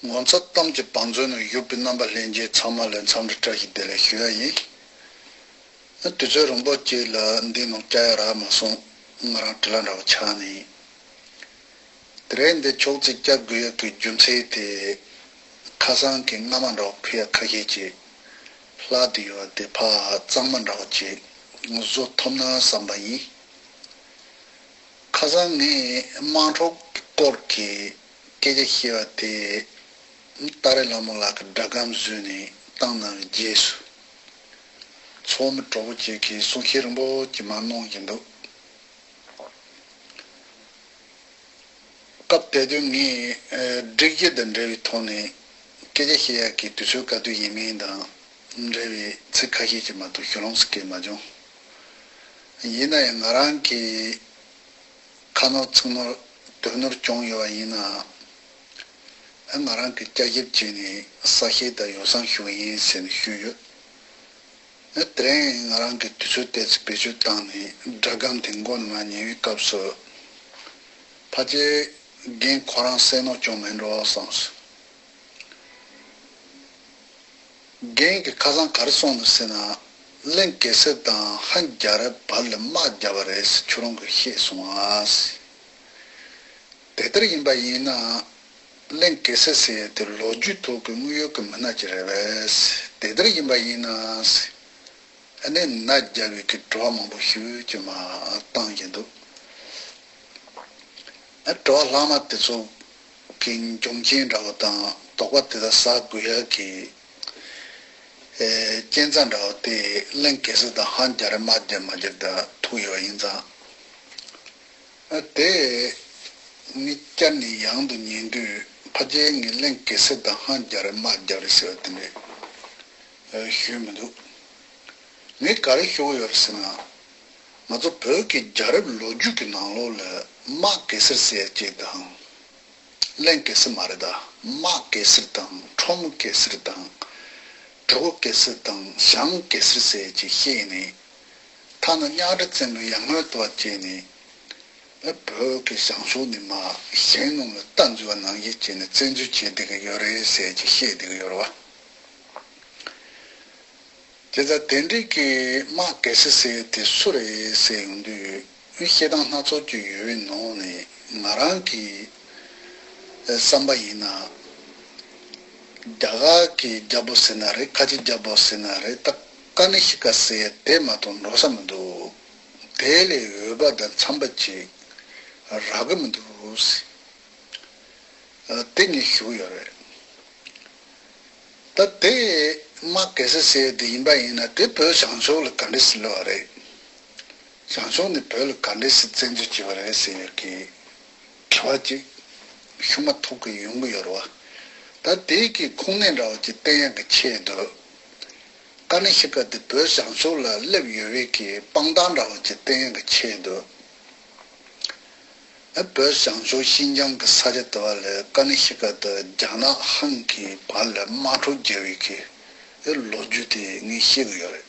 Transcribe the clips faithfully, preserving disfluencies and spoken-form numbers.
ངོ་མཚར་གཏམ་གྱི་བང་མཛོད་ནང་བཞུགས་པའི་རྣམ་པ་ལྷན་རྒྱས་ཚང་མ་ལ་འཚམས་འདྲི་བཀྲ་ཤིས་བདེ་ལེགས་ཞུ་ཡ་ཡིན། དུས་ཚོད་རིང་པོ་ཅིག་ལ་འདི་ནང་བཅར་ཡ་རག་མ་སོང་། ང་རང་བྲེལ་བ་འདྲ་བོ་ཆགས་ནས། དེ་རིང་འདི་ཕྱོགས་གཅིག་བཅར་དགོས་ཡ་གི་རྒྱུ་མཚན་དེ། ཁ་སང་གི་རྔ་མ་འདྲ་བོ་ཕུལ་ཡ་ཁ་ཤས་ཅིག་ལྷག་བསྡད་ཡོད་དེ་ཕར་གཙང་མ་འདྲ་བོ་ཅིག་བཟོ་ཐུབ་ན་བསམ་པ་ཡིན། ཁ་སང་ངས་དམངས་ཁྲོད་ཀྱི་སྐོར་གྱི་སྐད་ཆ་བཤད་པ་དེ། ཏཱ་རེ་ལྷ་མོ་ལགས་ཀྱིས་སྒྲ་སྒམ་བཟོས་ནས་བཏང་གནང་བའི་རྗེས་སུ། ཚོགས་མི་གྲོགས་པོ་ཅིག་གིས་གསུང་བཤད་རིང་པོ་ཅིག་མར་གནང་བཞིན་འདུག་སྐབས་དེ་དུས་ངས་ཨ་སྒྲིག་གཞི་དང་འབྲེལ་བའི་ཐོག་ནས་སྐད་ཆ་བཤད་ཡག་གི་དུས་ཚོད་ག་དུས་ཡིན་མིན་དང་འབྲེལ་བའི་ཚིག་ཁ་ཤས་ཅིག་མ་གཏོགས་ཞུ་ལོང་ཟེར་མཁན་མ་བྱུང་། ཡིན་ན་ཡང་ང་རང་གིས་ཁ་ནོར་ཚིག་ནོར་དོན་ནོར་བྱུང་ཡོད་པ་ཡིན་ན། ང་རང་གིས་བསྐྱར་ཞིབ་བྱས་ནས་གསལ་བཤད་དང་ཡོ་བསྲང་ཞུ་གི་ཡིན་ཟེར་ནས་ཞུས་ཡོད། དེ་རིང་ང་རང་གིས་དུས་ཚོད་ཏོག་ཙམ་བེད་སྤྱོད་བཏང་ནས་སྒྲ་སྒམ་དེ་མགོ་ནས་མར་ཉན་པའི་སྐབས་སུ། ཕལ་ཆེར་རྒན་ཁོ་རང་གསལ་ནོར་བྱུང་མེད་འགྲོ་བསམ་སོང་། རྒན་གྱིས་ཁ་སང་ག་རེ་གསུངས་འདུག་ཟེར་ན། གླིང་གེ་སར་དང་ཧན་རྒྱལ་རབས་བར་ལ་དམག་བརྒྱབ་པ་རེད་ཟེར་ཁྱོད་རང་གིས་བཤད་སོང་ཨ་ཟེར། དེ་ལྟར་ཡིན་པ་ཡིན་ན། གླིང་གེ་སར་ཟེར་ཡས་དེ་ལོ་རྒྱུས་ཐོག་གི་དངོས་ཡོད་ཀྱི་མི་སྣ་ཅིག་རེད་པས་ཟེར། དེ་ལྟར་ཡིན་པ་ཡིན་ན་ཟེར། ཨ་ནི་ནད་བརྒྱབ་པའི་གི་དྲི་བ་མང་པོ་ཞིག་ཅིག་མར་བཏང་བཞིན་འདུག་ཨ་དྲི་བ་ལྷག་མ་དེ་ཚོ་གི་འབྱུང་རྐྱེན་འདྲ་བོ་དང་དོགས་པ་དེ་དག་ཟ་དགོས་ཡག་གི་ཨེ་རྐྱེན་རྩ་འདྲ་བོ་དེ་གླིང་གེ་སར་དང་ཧན་རྒྱལ་རབས་དམག་བརྒྱབ་མ་བརྒྱབ་དང་ཐུག་ཡོད་པ་ཡིན་ཙང་། ཨ་དེ་ངས་བསྐྱར་ནས་ཡང་དུ་ཉན་དུས་ཕལ་ཆེར་ངས་གླིང་གེ་སར་དང་ཧན་རྒྱལ་རབས་དམག་བརྒྱབ་རེད་ཟེར་བ་དེ་འདྲས་ཨ་ཞུས་མི་འདུག་ངས་ག་རེ་ཞུ་གི་ཡོད་རེད་ཟེར་ན། ང་ཚོ་བོད་ཀྱི་རྒྱལ་རབས་ལོ་རྒྱུས་ཀྱི་ནང་ལོགས་ལ་དམག་གེ་སར་ཟེར་ཡ་ཅིག་དང་། གླིང་གེ་སར་མ་རེད་ད། དམག་གེ་སར་དང་ཁྲོམ་གེ་སར་དང་། གྲི་གུ་གེ་སར་དང་ཞང་གེ་སར་ཟེར་ཡ་ཅིག་བཤད་ནས། ཐ་ན་གཉའ་ཁྲི་བཙན་པོའི་ཡར་སྔོན་དུ་བ་བྱས་ནས། ཨ་བོད་ཀྱི་བྱང་ཕྱོགས་ནས་མར་ཞིང་ནང་ལ་རྟ་འཛུལ་བ་ནང་བཞིན་བྱས་ནས་བཙན་འཛུལ་བྱས་བསྡད་ཀྱི་ཡོད་རེད་ཟེར་གྱི་བཤད་བསྡད་ཀྱི་ཡོད་རེད་བ། དེ་ལྟར་དེ་འདྲའི་གི་དམག་གེ་སར་ཟེར་དེ་སུ་རེད་ཟེར་ཡོང་དུས་བཤད་སྟངས་སྣ་ཚོགས་ཅིག་ཡོད་པའི་ནང་ནས་ང་རང་གི་བསམ་པ་ཡིན་ན། རྒྱ་གར་གྱི་རྒྱལ་པོ་ཟེར་ན་རེད། ཁ་ཆེ་རྒྱལ་པོ་ཟེར་ན་རེད། ད་ཀ་ནི་ཤི་ཀ་ཟེར་དེ་མ་གཏོགས་འགྲོ་ས་མི་འདུག་དེ་ལས་འོས་པ་དང་འཚམ་པ་ཅིག་རག་གི་མི་འདུག་ཟེར། དེ་ངས་ཞུ་གི་ཡོད་རེད། ད་དེ་དམག་གེ་སར་ཟེར་དེ་ཡིན་པ་ཡིན་ན་དེ་བོད་བྱང་ཕྱོགས་ལ་ག་འདྲས་སེ་སླེབས་པ་རེད། བྱང་ཕྱོགས་ནས་བོད་ལ་ག་འདྲས་སེ་བཙན་འཛུལ་བྱས་པ་རེད་ཟེར་ཡག་གི་དྲི་བ་ཅིག་ཤུགས་མ་ཐུག་གི་ཡོང་གི་ཡོད་རེད་བ། ད་དེ་གི་ཁུངས་སྣེ་འདྲ་བ་ཅིག་བསྟན་ཡག་གི་ཆེད་དུ། ཀ་ནི་ཤི་ཀ་དེ་བོད་བྱང་ཕྱོགས་ལ་སླེབས་ཡོད་པའི་གི་དཔང་རྟགས་འདྲ་བ་ཅིག་བསྟན་ཡག་གི་ཆེད་དུ། ཨ་བོད་བྱང་ཕྱོགས་ཤིན་ཅང་གི་ས་ཆ་དེ་བ་ལ་ཀ་ནི་ཤི་ཀ་དང་རྒྱ་ནག་ཧན་གྱི་བར་ལ་དམག་འཁྲུག་བརྒྱབ་པའི་གི་ཨ་ལོ་རྒྱུས་དེ་ངས་ཤེས་གི་ཡོད་རེད།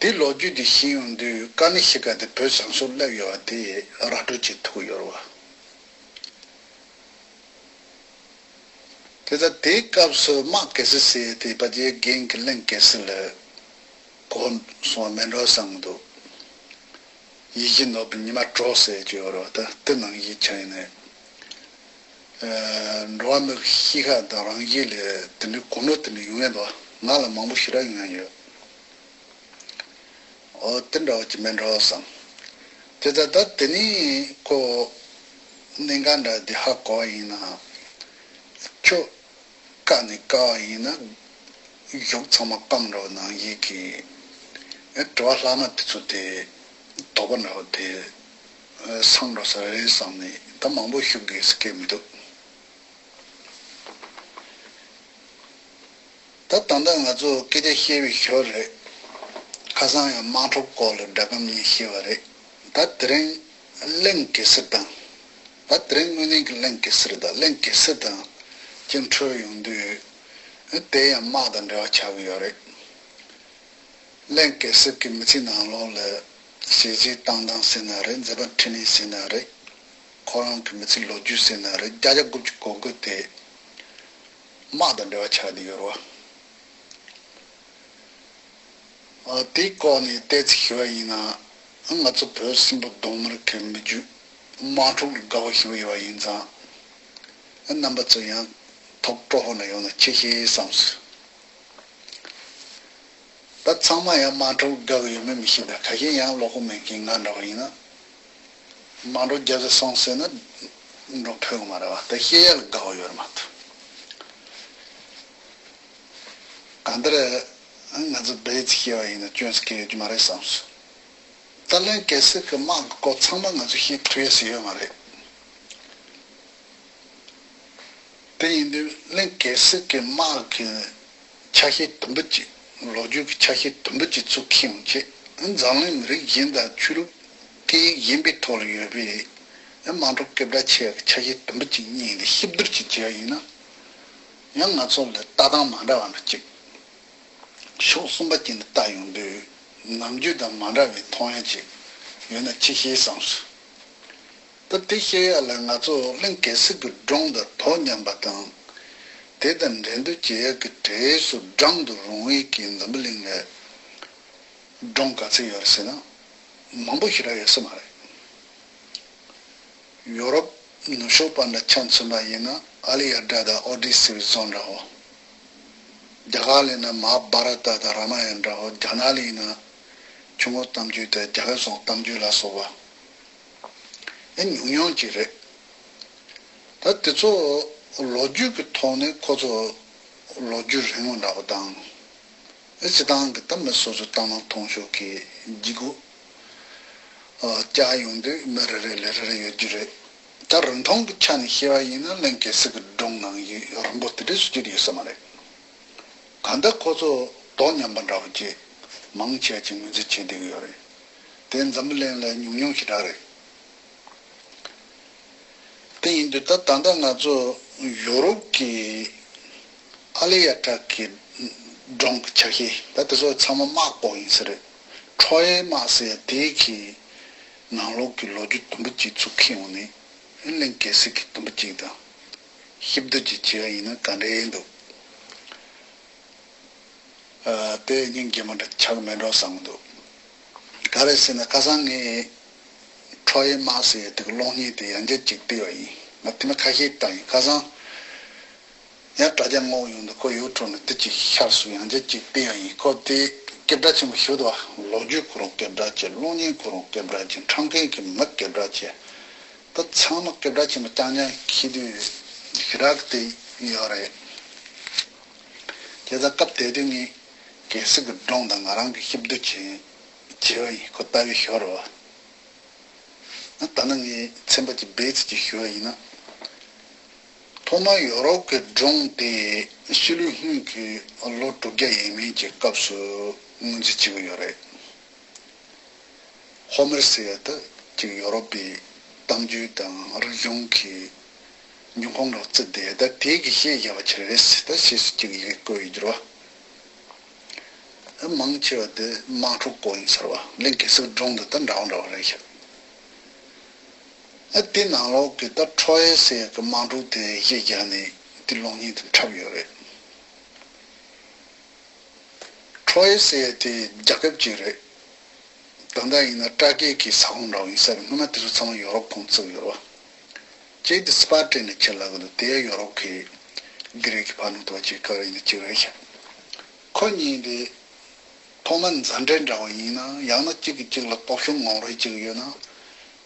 དེ་ལོ་རྒྱུས་དེ་ཤེས་ཡོང་དུས་ཀ་ནི་ཤི་ཀ་དེ་བོད་བྱང་ཕྱོགས་སླེབས་ཡོད་པ་དེ་ར་སྤྲོད་བྱེད་ཐུབ་ཀྱི་ཡོད་རེད་བ། དེ་ལྟར་དེའི་སྐབས་སུ་དམག་གེ་སར་ཟེར་དེ་ཕལ་ཆེར་རྒན་གྱི་གླིང་གེ་སར་ལ་གོ་སོང་བ་མེད་འགྲོ་བསམ་གྱི་འདུག་ཡིད་བཞིན་ནོར་བུ་ཉི་མ་གྲོགས་ཟེར་གྱི་ཡོད་རེད་བ། ད་དེ་ནང་བཞིན་ཆགས་ཡིན་ནས། ཨ་འགྲོ་བ་མིའི་གཤིས་ཀ་དང་རང་བཞིན་ལ་དེ་འདྲའི་གོ་ནོར་དེ་འདྲ་ཡོང་ཡ་འདུག་ང་ལ་མང་པོ་ཞེ་དྲག་ཡོང་ཡ་ཡོད། འོ་དེ་འདྲ་བ་ཅིག་མེད་འགྲོ་བསམ། དེ་ད་ད་དེ་ནས་ཁོ་གནད་འགག་འདྲ་དེ་ཧ་གོ་བ་ཡིན་ན། ཁྱོད་བཀག་ནས་བཀག་པ་ཡིན་ན་གཞུག་ཚང་མ་སྐམ་འགྲོ་ནང་བཞིན་གྱི་དྲི་བ་ལྷག་མ་དེ་ཚོ་དེ་དོགས་པ་འདྲ་བ་དེ་སངས་འགྲོ་ས་རེད་བསམ་ནས་ད་མང་པོ་ཞུ་དགོས་སྐད་མི་འདུག་ད་ད་ལྟ་ང་ཚོ་སྐད་ཆ་བཤད་པའི་ཞོར་རེད། ཁ་སང་ཡང་དམངས་ཁྲོད་སྐོར་ལ་སྒྲ་སྒམ་གཉིས་བཤད་པ་རེད། ད་དེ་རིང་གླིང་གེ་སར་དང་། ད་དེ་རིང་དངོས་གནས་ཀྱི་གླིང་གེ་སར་དང་གླིང་གེ་སར་དང་ཅིག་འཕྲོད་ཡོང་དུས། དེ་ཡང་དམག་དང་འབྲེལ་བ་ཆགས་ཀྱི་ཡོད་རེད། གླིང་གེ་སར་གྱི་མི་ཚེའི་ནང་ལོགས་ལ་ཞལ་བཞེས་བཏང་སྟངས་ཟེར་ན་རེད། མཛད་པ་འཕྲིན་ལས་ཟེར་ན་རེད། ཁོ་རང་གི་མི་ཚེའི་ལོ་རྒྱུས་ཟེར་ན་རེད། བརྒྱ་ཆ་དགུ་བཅུ་གོ་དགུ་དེ་ དམག་དང་འབྲེལ་བ་ཆགས་བསྡད་ཡོད་རེད་བ། ཨ། དེའི་སྐོར་ནས་ཏོག་ཙམ་ཞུ་བ་ཡིན་ན། ང་ཚོ་བོད་སྲིན་པོ་གདོང་དམར་གྱི་མི་རྒྱུད་དམག་འཁྲུག་ལ་དགའ་བོ་ཞིག་ཡོད་པ་ཡིན་ཙང་། རྣམ་པ་ཚོ་ཡང་ཐོག་སྤྲོ་པོ་ན་ཡོང་ན་ཆེ་ཤེས་བསམས་སོང་། ད་ཚང་མ་ཡང་དམག་འཁྲུག་དགའ་གི་ཡོད་མེད་མི་ཤེས། ད་ཁ་ཤས་ཡང་བློ་ཁོག་མེད་མཁན་ང་འདྲ་བ་ཡིན་ན། དམག་འཁྲུག་རྒྱབ་ཟེར་སོང་ཟེར་ན་འགྲོ་ཕོད་གི་མ་རེད་བ། ད་བཤད་ཡ་ལ་དགའ་བོ་ཡོད་རེད་མ་གཏོགས། གང་ལྟར་ང་ཚོ་བོད་ཡིག་བཤད་པ་ཡིན་ན་སྐྱོན་ཟེར་མཁན་ཡོད་ཀྱི་མ་རེད་བསམས་སོང་། ད་ལན་གེ་སར་གྱི་དམག་གི་སྐོར་ཚང་མ་ང་ཚོ་ཤེས་ཐུབ་ཡ་ཟེར་ཡོད་མ་རེད། དེ་ཡིན་དུས་ལན་གེ་སར་གྱི་དམག་གི་ཆ་ཤས་དུམ་བུ་གཅིག་ལོ་རྒྱུས་ཀྱི་ཆ་ཤས་དུམ་བུ་གཅིག་ཚུར་འཁྱེར་ཡོང་བྱས། འཛམ་གླིང་མི་རིགས་གཞན་དང་ཆོས་ལུགས་སྐད་ཡིག་གཞན་པའི་ཐོག་ལ་ཡོད་པའི་དམག་འཁྲུག་སྐད་གྲགས་ཆེ་བའི་ཆ་ཤས་དུམ་བུ་གཅིག་གཉིས་འདི་གཤིབ་བསྡུར་གྱིས་བྱས་པ་ཡིན་ན། ཡང་ང་ཚོ་ལ་ལྟ་སྟངས་མ་འདྲ་བ་འདྲ་གཅིག་ཕྱོགས་གསུམ་པ་གཅིག་ནས་ལྟ་ཡོང་དུས་ནམ་རྒྱུན་དང་མ་འདྲ་བའི་མཐོང་ཡ་གཅིག་ཡོད་ན་ཅི་ཤེས་བསམས་སོང་། ད་དེ་བཤད་ཡ་ལ་ང་ཚོ་གླིང་གེ་སར་གྱི་སྒྲུང་དང་དོ་མཉམ་པ་དང་། དེ་དང་འགྲན་བསྡུར་བྱེད་ཡ་གི་གྲས་སུ་བགྲང་དུ་རུང་བའི་གི་འཛམ་བུ་གླིང་ལ་སྒྲུང་ག་ཚོད་ཡོད་རེད་ཟེར་ན། མང་པོ་ཞེ་དྲག་ཡོད་ས་མ་རེད། ཡོ་རོབ་ནུབ་ཕྱོགས་པ་འདྲ་ཆ་མཚོན་པ་ཡིན་ན་ཨ་ལི་ཡ་ཏྲ་དང་ཨོ་ཌི་སི་བཟོ་འདྲ་བོ། རྒྱ་གར་ལ་ཡིན་ན་མ་ཧཱ་བྷ་ར་ཏ་དང་རཱ་མ་ཡ་ན་འདྲ་བོ། རྒྱ་ནག་ལ་ཡིན་ན་ཆུ་མོ་གཏམ་རྒྱུད་དང་རྒྱ་སྐད་སོགས་གཏམ་རྒྱུད་ལ་སོགས་པ་ཨེ་ཉུང་ཉུང་ཅིག་རེད། ད་དེ་ཚོ་ལོ་རྒྱུས་ཀྱི་ཐོག་ནས་ཁོ་ཚོ་ལོ་རྒྱུས་རིང་བོ་འདྲ་བོ་དང་། ཨེ་སྤྱིར་བཏང་གི་ད་མི་སོ་སོའི་བཏང་སྣང་མཐོང་ཕྱོགས་ཀྱི་འཇིགས་སྐུལ་བསྐྱལ་ཡོང་དུས་མི་རེ་རེ་ལས་རེ་རེ་ཡོད་རྒྱུ་རེད། ད་རིན་ཐང་གི་ཆ་ནས་བཤད་པ་ཡིན་ན་གླིང་གེ་སར་གྱི་སྒྲུང་ནང་བཞིན་རིང་པོ་དེ་འདྲ་སུ་གཅིག་ཡོད་ས་མ་རེད། གང་ལྟར་ཁོ་ཚོ་དོ་མཉམ་པ་འདྲ་བོ་ཅིག་མང་ཆེ་བ་ཅིག་ངོས་འཛིན་བྱེད་བསྡད་ཀྱི་ཡོད་རེད། དེ་འཛམ་བུ་གླིང་ལ་ཉུང་ཉུང་ཞེ་དྲག་རེད། དེ་ཡིན་དུས་ད་ད་ལྟ་ང་ཚོ་ཡོ་རོབ་ཀྱི་ཨ་ལི་ཡ་ཏྲ་གི་སྒྲུང་གི་ཆ་ཤས་ད་དེ་ཚོ་ཚང་མ་དམག་སྐོར་ཡིན་ས་རེད། ཁྲོ་ཡའི་དམག་ཟེར་ཡ་དེ་གི་ནང་ལོགས་ཀྱི་ལོ་རྒྱུས་དུམ་བུ་གཅིག་ཚུར་འཁྱེར་ཡོང་ནས་གླིང་གེ་སར་གྱི་དུམ་བུ་གཅིག་དང་གཤིབ་བསྡུར་གྱིས་བྱས་པ་ཡིན་ན་ག་འདྲ་འདུག་ཨ། དེ་སྙིང་རྗེ་མོ་འདྲ་ཆགས་མེད་འགྲོ་བསམ་གྱི་འདུག་ག་རེ་ཟེར་ན་ཁ་སང་ངས་ཁྲོ་ཡའི་དམག་ཟེར་ཡ་དེ་གི་གློག་བརྙན་དེ་ཡང་བསྐྱར་ཅིག་བལྟས་པ་ཡིན། ང་དེ་མིན་ཁ་ཤས་བལྟས་ཡིན། ཁ་སང་ཡང་དྲ་རྒྱ་སྔོག་ཡོང་དུས་ཁོ་ཡུ་ཊུབ་ནས་དེ་ཅིག་ཤར་སོང་། ཡང་བསྐྱར་ཅིག་བལྟས་པ་ཡིན། ཁོ་དེ་སྐད་གྲགས་ཆེན་པོ་ཞིག་འདུག་བ། ལོ་རྒྱུས་ཁོ་རང་སྐད་གྲགས་ཆེ། གློག་བརྙན་ཁོ་རང་སྐད་གྲགས་ཆེ། འཁྲབ་མཁན་གྱི་མི་སྐད་གྲགས་ཆེ། ད་ཚང་མ་སྐད་གྲགས་ཆེན་པོ་རྐྱང་རྐྱང་འཁྱེར་དུས་ཞེ་དྲག་དེ་ཡོད་རེད། དེ་ད་སྐབས་དེ་དུས་ངས་གེ་སར་གྱི་སྒྲུང་དང་ང་རང་གི་གཤིབ་བསྡུར་བྱས་བྱས་པ་ཡིན། ཁོ་ལྟ་བའི་ཞོར་བ། ད་ནི་ངས་ཚན་པ་གཅིག་རྦད་ཅིག་ཞུ་བ་ཡིན་ན། ཐོག་མར་ཡོ་རོབ་ཀྱི་སྒྲུང་དེ་ཕྱི་ལོའི་སྔོན་གྱི་ལོ་དྲུག་བརྒྱ་ཡས་མས་ཀྱི་སྐབས་སུ་ངོས་འཛིན་བྱེད་ཀྱི་ཡོད་རེད། ཧོ་མེར་ཟེར་ཡ་ད་ཅིག་ཡོ་རོབ་པའི་གཏམ་རྒྱུད་དང་རིག་གཞུང་གི་འབྱུང་ཁུངས་རོགས་བརྩི་བསྡད་ཡ་ད་དེ་གི་ཤེས་བཞག་པ་ཅིག་རེད། ད་ཕྱིས་སུ་ཅིག་ཡི་གེ་བཀོད་ཡོད་རྒྱུ་རེད་བ། མང་ཆེ་བ་དེ་དམག་འཁྲུག་སྐོར་ཡིན་ཟེར་བ། གླིང་གེ་སར་སྒྲུང་འདི་ད་འདྲ་བ་འདྲ་བ་རེད་ཤག་ཨ། དེ་ནང་ལོགས་ཀྱི་ད་ཁྲོ་ཡེ་ཟེར་ཡ་གི་དམག་འཁྲུག་དེ་གཞི་བཞག་ནས་དེ་གློག་བརྙན་དེ་འཁྲབ་ཡོད་རེད། ཁྲོ་ཡེ་ཟེར་ཡ་དེ་རྒྱལ་ཁབ་ཅིག་རེད། ད་ལྟ་ཡིན་ན་ཊར་ཀི་གི་ས་ཁོངས་འདྲ་བོ་ཡིན་ས་རེད། སྔོན་མ་དེ་ཚོ་ཚང་མ་ཡོ་རོབ་ཁོངས་བརྩི་གི་ཡོད་རེད་བ། གཅིག་དེ་སི་པར་ཊ་ནས་ཁྱེར་ལབ་གི་འདུག་དེ་ཡོ་རོབ་ཀྱི་གྷི་རིག་གི་ཕར་ནང་དུ་བ་ཅིག་ག་རེ་ཡིན་ན་གཅིག་རེད་ཤག་ཁོ་གཉིས་དེ་ཐོག་མར་མཛའ་འབྲེལ་འདྲ་བོ་ཡིན་ན་ཡང་ན་གཅིག་གིས་གཅིག་ལ་སྟོབས་ཤུགས་ངོམ་རེས་བྱེད་ཀྱི་ཡོད་ན།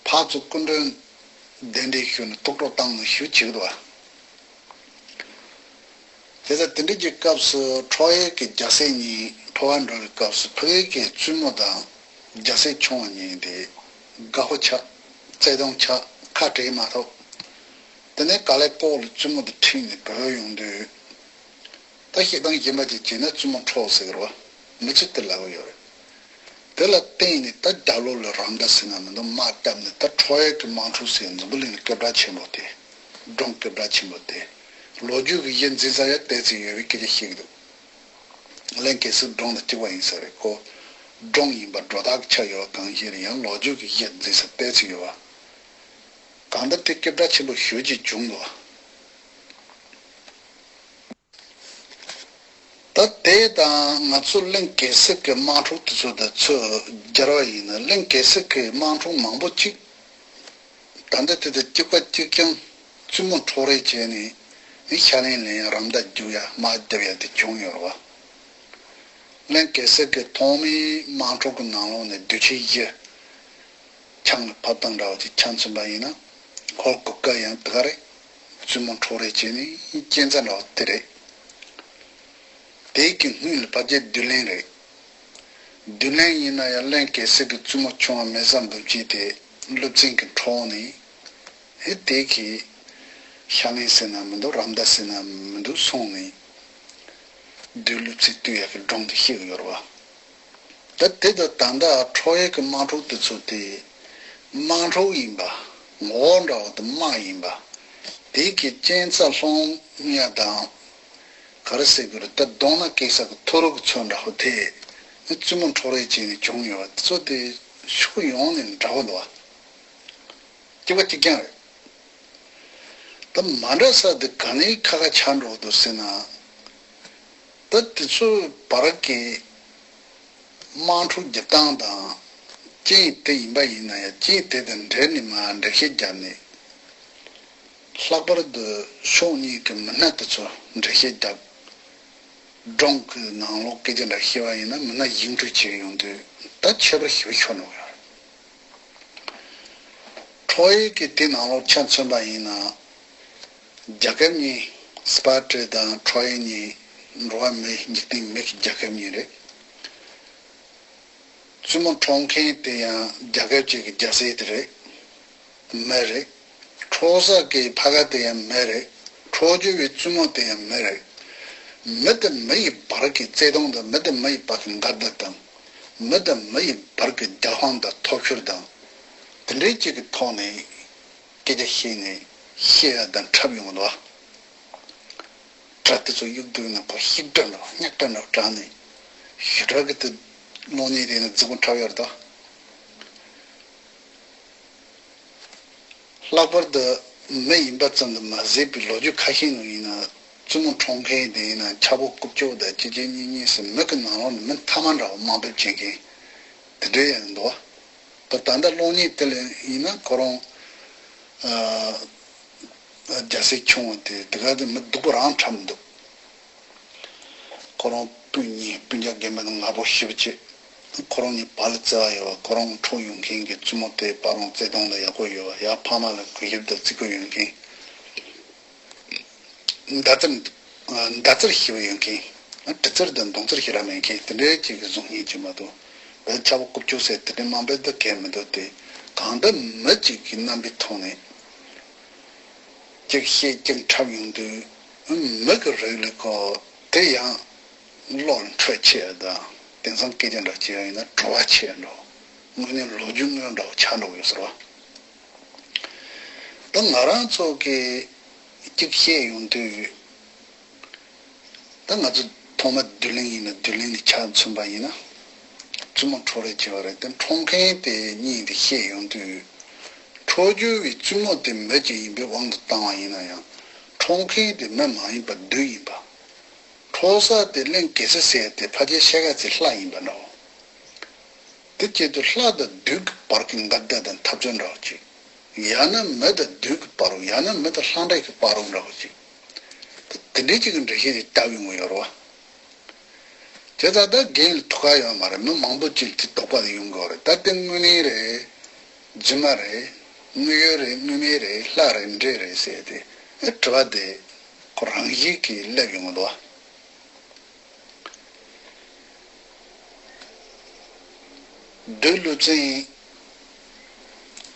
ཕར་ཚུར་སྐུ་མགྲོན་གདན་འདྲེན་ཞུས་ནས་ཐུགས་སྤྲོ་བཏང་ནས་ཞུ་བྱེད་ཀྱི་འདུག་བ། དེ་ལྟར་དེ་འདྲ་གྱི་སྐབས་སུ་ཁྲོ་ཡེ་གི་རྒྱལ་སྲས་གཉིས་འཕོ་བ་འགྲོ་བའི་སྐབས་སུ་ཕ་གི་གི་བཙུན་མོ་དང་རྒྱལ་སྲས་ཆུང་བ་གཉིས་དེ་དགའ་པོ་ཆགས། བརྩེ་དུང་ཆགས། ཁ་བྲལ་མ་ཐུབ། དེ་ནས་ག་ལེ་ལྐོག་ལ་བཙུན་མོ་དེ་ཁྲིད་ནས་བྲོས་ཡོང་དུས། ད་བཤད་སྟངས་གཞན་པ་ཅིག་བྱས་ན་བཙུན་མོ་འཕྲོག་ཟེར་གི་རེད་བ། མི་ཚེ་དེ་ལབ་གི་ཡོད་རེད། དེ་ལ་བརྟེན་ནས་ད་རྒྱབ་ལོགས་ལ་རམ་ད་ཟེར་ན་མི་འདུག་དམག་བརྒྱབ་ནས་ད་ཁྲོ་ཡེ་གི་དམག་འཁྲུག་ཟེར་འཛམ་བུ་གླིང་ལ་སྐད་གྲགས་ཆེན་པོ་དེ། སྒྲུང་སྐད་གྲགས་ཆེན་པོ་དེ། ལོ་རྒྱུས་ཀྱི་གཞི་འཛིན་ས་ཡ་ཏོག་ཙམ་ཡོད་པའི་སྐད་ཆ་བཤད་གི་འདུག་གླིང་གེ་སར་སྒྲུང་དང་གཅིག་པ་ཡིན་ས་རེད། ཁོ་སྒྲུང་ཡིན་པ་སྒྲོ་བཏགས་ཆགས་ཡོད་པ་གང་ཞིག་རེད། ཡང་ལོ་རྒྱུས་ཀྱི་གཞི་འཛིན་ས་ཏོག་ཙམ་ཡོད་པ། གང་ལྟར་དེ་སྐད་གྲགས་ཆེན་པོ་ཞེ་ཅིག་བྱུང་འདུག་ད་དེ་དང་ང་ཚོ་གླིང་གེ་སར་གྱི་དམག་འཁྲུག་དེ་ཚོ་དང་ཚོད་སྦྱར་བ་ཡིན་ན། གླིང་གེ་སར་གྱི་དམག་འཁྲུག་མང་པོ་ཅིག་ད་ལྟ་དེ་དང་གཅིག་པ་གཅིག་རྐྱང་བཙུན་མོ་འཕྲོག་རེས་བྱས་ནས་ནི་ཤ་ལན་ལེན་ཡ། རམ་མདའ་རྒྱུག་ཡ། དམག་རྒྱབ་ཡ་དེ་བྱུང་ཡོད་རེད་བ། གླིང་གེ་སར་གྱི་ཐོག་མའི་དམག་འཁྲུག་གི་ནང་ལོགས་ནས་བདུད་ཆེན་བཞི་ཆང་གི་ཕབ་སྟངས་འདྲ་བ་ཅིག་ཆ་མཚོན་པ་ཡིན་ན། ཁོ་གོ་སྐབས་ཡང་དེ་ག་རེད། བཙུན་མོ་འཕྲོག་རེས་བྱས་ནས་རྐྱེན་རྩ་འདྲ་བ་དེ་རེད། དེའི་གི་སྔོན་ལ་ཕལ་ཆེར་བདུད་གླིང་རེད། བདུད་གླིང་ཡིན་ན་ཡང་གླིང་གེ་སར་གྱི་བཙུན་མོ་ཆུང་བ་མེ་བཟའ་འབུམ་སྐྱིད་དེ་ཀླུ་བཙན་གྱིས་འཕྲོག་ནས། ཨེ་དེ་གི་ཤ་ལན་ཟེར་ན་མི་འདུག་རམ་མདའ་ཟེར་ན་མི་འདུག་སོང་ནས་བདུད་ཀླུ་བཙན་བཏུལ་ཡག་གི་སྒྲུང་དེ་བཤད་ཀྱི་ཡོད་རེད་བ། ད་དེ་དང་ད་ལྟ་འཕྲོག་ཡས་ཀྱི་དམག་འཁྲུག་དེ་ཚོ་དེ་དམག་འཁྲུག་ཡིན་པ། ངོ་བོ་འདྲ་བོ་དེ་དམག་ཡིན་པ། དེ་གི་རྐྱེན་རྩ་སློང་ཡ་དང་། ག་རེ་ཟེར་དགོས་རེད། ད་གདོང་ན་སྐྱེས་ས་གི་ཐོ་རུ་གི་ཚོད་འདྲ་བོ་དེ་ནི་བཙུན་མོ་འཕྲོག་རེས་བྱས་ནས་བྱུང་ཡོད་པ་དེ་ཚོ་དེ་ཕྱོགས་ཡོངས་ནས་འདྲ་བོ་འདུག་བ། གཅིག་པ་གཅིག་རྐྱང་རེད། ད་མ་འདྲ་ས་དེ་ག་ནས་ཁ་ཁ་ཆགས་འགྲོ་འདུག་ཟེར་ན། ད་དེ་ཚོའི་བར་གྱི་དམག་འཁྲུག་རྒྱག་སྟངས་དང་། རྐྱེན་དེ་ཡིན་པ་ཡིན་ན་ཡང་། རྐྱེན་དེ་དང་འབྲེལ་ནས་མར་འགྲེལ་བཤད་བརྒྱབ་ནས། ལྷག་པར་དུ་ཕྱོགས་གཉིས་ཀྱི་མི་སྣ་དེ་ཚོ་འགྲེལ་བཤད་བརྒྱབ། སྒྲུང་གི་ནང་ལོགས་སྐད་ཆ་འདྲ་བཤད་པ་ཡིན་ན། མི་སྣ་ཡིག་འབྲུ་བྱས་ཡོང་དུས་ད་ཁྱད་པར་ཞེ་པོ་ཤོར་འགྲོ་གི་རེད། འཕྲོག་ཡས་ཀྱི་དེ་ནང་ལོགས་ཆ་མཚོན་པ་ཡིན་ན། རྒྱལ་ཁབ་གཉིས། སྤར་ཊ་དང་ཊྲོ་ཡ་གཉིས་འགྲོ་བ་མིའི་འཇིག་རྟེན་མི་གི་རྒྱལ་ཁབ་གཉིས་རེད། བཙུན་མོ་འཕྲོག་མཁན་དེ་ཡང་རྒྱལ་ཁབ་ཅིག་གི་རྒྱལ་སྲས་དེ་རེད། མི་རེད། འཕྲོག་ས་གི་ཕ་ག་དེ་ཡང་མི་རེད། འཕྲོག་རྒྱུ་བའི་བཙུན་མོ་དེ་ཡང་མི་རེད། མི་དང་མི་ཡི་བར་གྱི་བརྩེ་དུང་དང་། མི་དང་མི་ཡི་བར་གྱི་འགལ་ཟླ་དང་། མི་དང་མི་ཡི་བར་གྱི་རྒྱལ་དབང་དང་ཐོབ་ཤོར་དང་། དེ་འདྲའི་ཅིག་གི་ཐོག་ནས་སྐད་ཆ་བཤད་ནས་བཤད་ཡ་དང་འཁྲབ་ཡོང་གི་འདུག་བ། སྒྲ་དེ་ཚོ་གཡུག་དུས་ན་ཁོ་ཤིག་སྒྲ་འདྲ་བ་སྙག་སྒྲ་འདྲ་བ་གྲགས་ནས། ཞེ་དྲག་གི་དེ་གློག་བརྙན་དེ་ནི་རྫིག་པོ་འཁྲབ་ཡོད་རེད་ད། ལྷག་པར་དུ་མི་ཡིན་པ་ཙམ་དུ་མ་ཟད་པའི་ལོ་རྒྱུས་ཁ་ཤས་ནང་ཡིན་ན། བཙུན་མོ་འཕྲོག་མཁན་དེ་ཡིན་ན་ཆག་སྒོ་རྐུབ་ཀྱོག་དང་གཅིག་གཅིག་གཉིས་གཉིས་སུ་མི་གི་ནང་ལོགས་ནས་མི་མཐའ་མ་འདྲ་བ་དམའ་འབེབས་བྱེད་མཁན་དེ་འདྲ་ཡང་འདུག་བ། ད་ད་ལྟ་གློག་བརྙན་དེ་ལ་ཡིན་ན་ཁོ་རང་ཨ་རྒྱལ་སྲས་ཆུང་བ་དེ་དེ་ག་དེ་མི་སྡུག་པོ་རང་འཁྲབ་འདུག་ཁོ་རང་སྤུན་གཉིས། སྤུན་ཀྱག་རྒན་པ་དང་ང་པོ་ཞེ་པོ་ཅིག་ཁོ་རང་གཉིས་བར་ལ་བརྩེ་བ་ཡོད་པ། ཁོ་རང་འཁྲུངས་ཡོང་མཁན་གྱི་བཙུན་མོ་དེ་ཕ་རང་བརྩེ་དུང་ལ་ཡག་པོ་ཡོད་པ། ཡང་ཕ་མ་ལ་གུས་ཞབས་དང་བརྩི་བཀུར་ཡོད་མཁན། མདའ་རྩལ་མདའ་རྩལ་ཞེ་པོ་ཡོད་མཁན། གྲི་རྩལ་དང་མདུང་རྩལ་ཞེ་དྲག་མེད་མཁན་དེ་འདྲའི་ཅིག་གི་བཟང་ངན་ཅིག་མ་གཏོགས། བས་ཆག་སྒོ་རྐུབ་ཀྱོག་ཟེར་དེ་འདྲའི་དམའ་འབེབས་ད་གང་ཡང་མི་འདུག་སྟེ། གང་ལྟར་མི་གཅིག་གི་རྣམ་པའི་ཐོག་ནས་གཅིག་བཤད་གཅིག་འཁྲབ་ཡོང་དུས། མི་གི་རིགས་ལ་ཁོ་དེ་ཡང་བློ་ལ་འཕྲོད་ཆེ་ཡ་དང་། དེང་སང་སྐད་ཆ་འདྲ་བྱས་ཡ་ཡིན་ན་བྲོ་བ་ཆེ་ཡ་འགྲོ། དངོས་གནས་ལོ་རྒྱུས་དངོས་འདྲ་བོ་ཆགས་འགྲོ་གི་ཡོད་ཟེར་བ། ད་ང་རང་ཚོ་གི་གཅིག་བཤད་ཡོང་དུས། ད་ང་ཚོ་ཐོག་མ་བདུད་གླིང་ཡིན་ན། བདུད་གླིང་ནས་ཆ་མཚོན་པ་ཡིན་ན། བཙུན་མོ་འཕྲོག་རེས་བྱས་པ་རེད་དེ། འཕྲོག་མཁན་དེ་གཉིས་དེ་བཤད་ཡོང་དུས། འཕྲོག་རྒྱུ་བའི་བཙུན་མོ་དེ་མི་གཅིག་ཡིན་པའི་དབང་དུ་བཏང་བ་ཡིན་ན་ཡང་། འཕྲོག་མཁན་དེ་མི་མ་ཡིན་པ་བདུད་ཡིན་པ། འཕྲོག་ས་དེ་གླིང་གེ་སར་ཟེར་ཡ་དེ་ཕལ་ཆེར་ཕྱེད་ཀ་ཙམ་ལྷ་ཡིན་པ་འདྲ་བོ། དེ་བྱེད་དུས་ལྷ་དང་བདུད་ཀྱི་བར་གྱི་འགལ་ཟླ་དང་འཐབ་རྩོད་འདྲ་བོ་ཅིག་ཡང་ན་མི་དང་བདུད་ཀྱི་བར་རུ། ཡང་ན་མི་དང་ལྷ་འདྲེ་གི་བར་རུ་འདྲ་བོ་ཅིག་དེ་འདྲའི་ཅིག་གི་འགྲེལ་བཤད་ཅིག་བཏབ་ཡོང་གི་ཡོད་རེད་བ། བྱས་ཙང་ད་རྒན་ལ་ཐུག་ག་ཡོད་མ་རེད། མི་མང་པོ་ཅིག་དེ་དོགས་པ་དེ་ཡོང་གི་ཡོད་རེད། ད་དེ་དངོས་གནས་རེད། རྫུན་མ་རེད། དངོས་ཡོད་རེད། དངོས་མེད་རེད། ལྷ་རེད། འདྲེ་རེད་ཟེར་ཏེ། ཨེ་དྲི་བ་དེ་ཁོ་རང་བཞིན་གྱིས་སླེབས་ཡོང་གི་འདུག་བ། བདུད་ཀླུ་བཙན་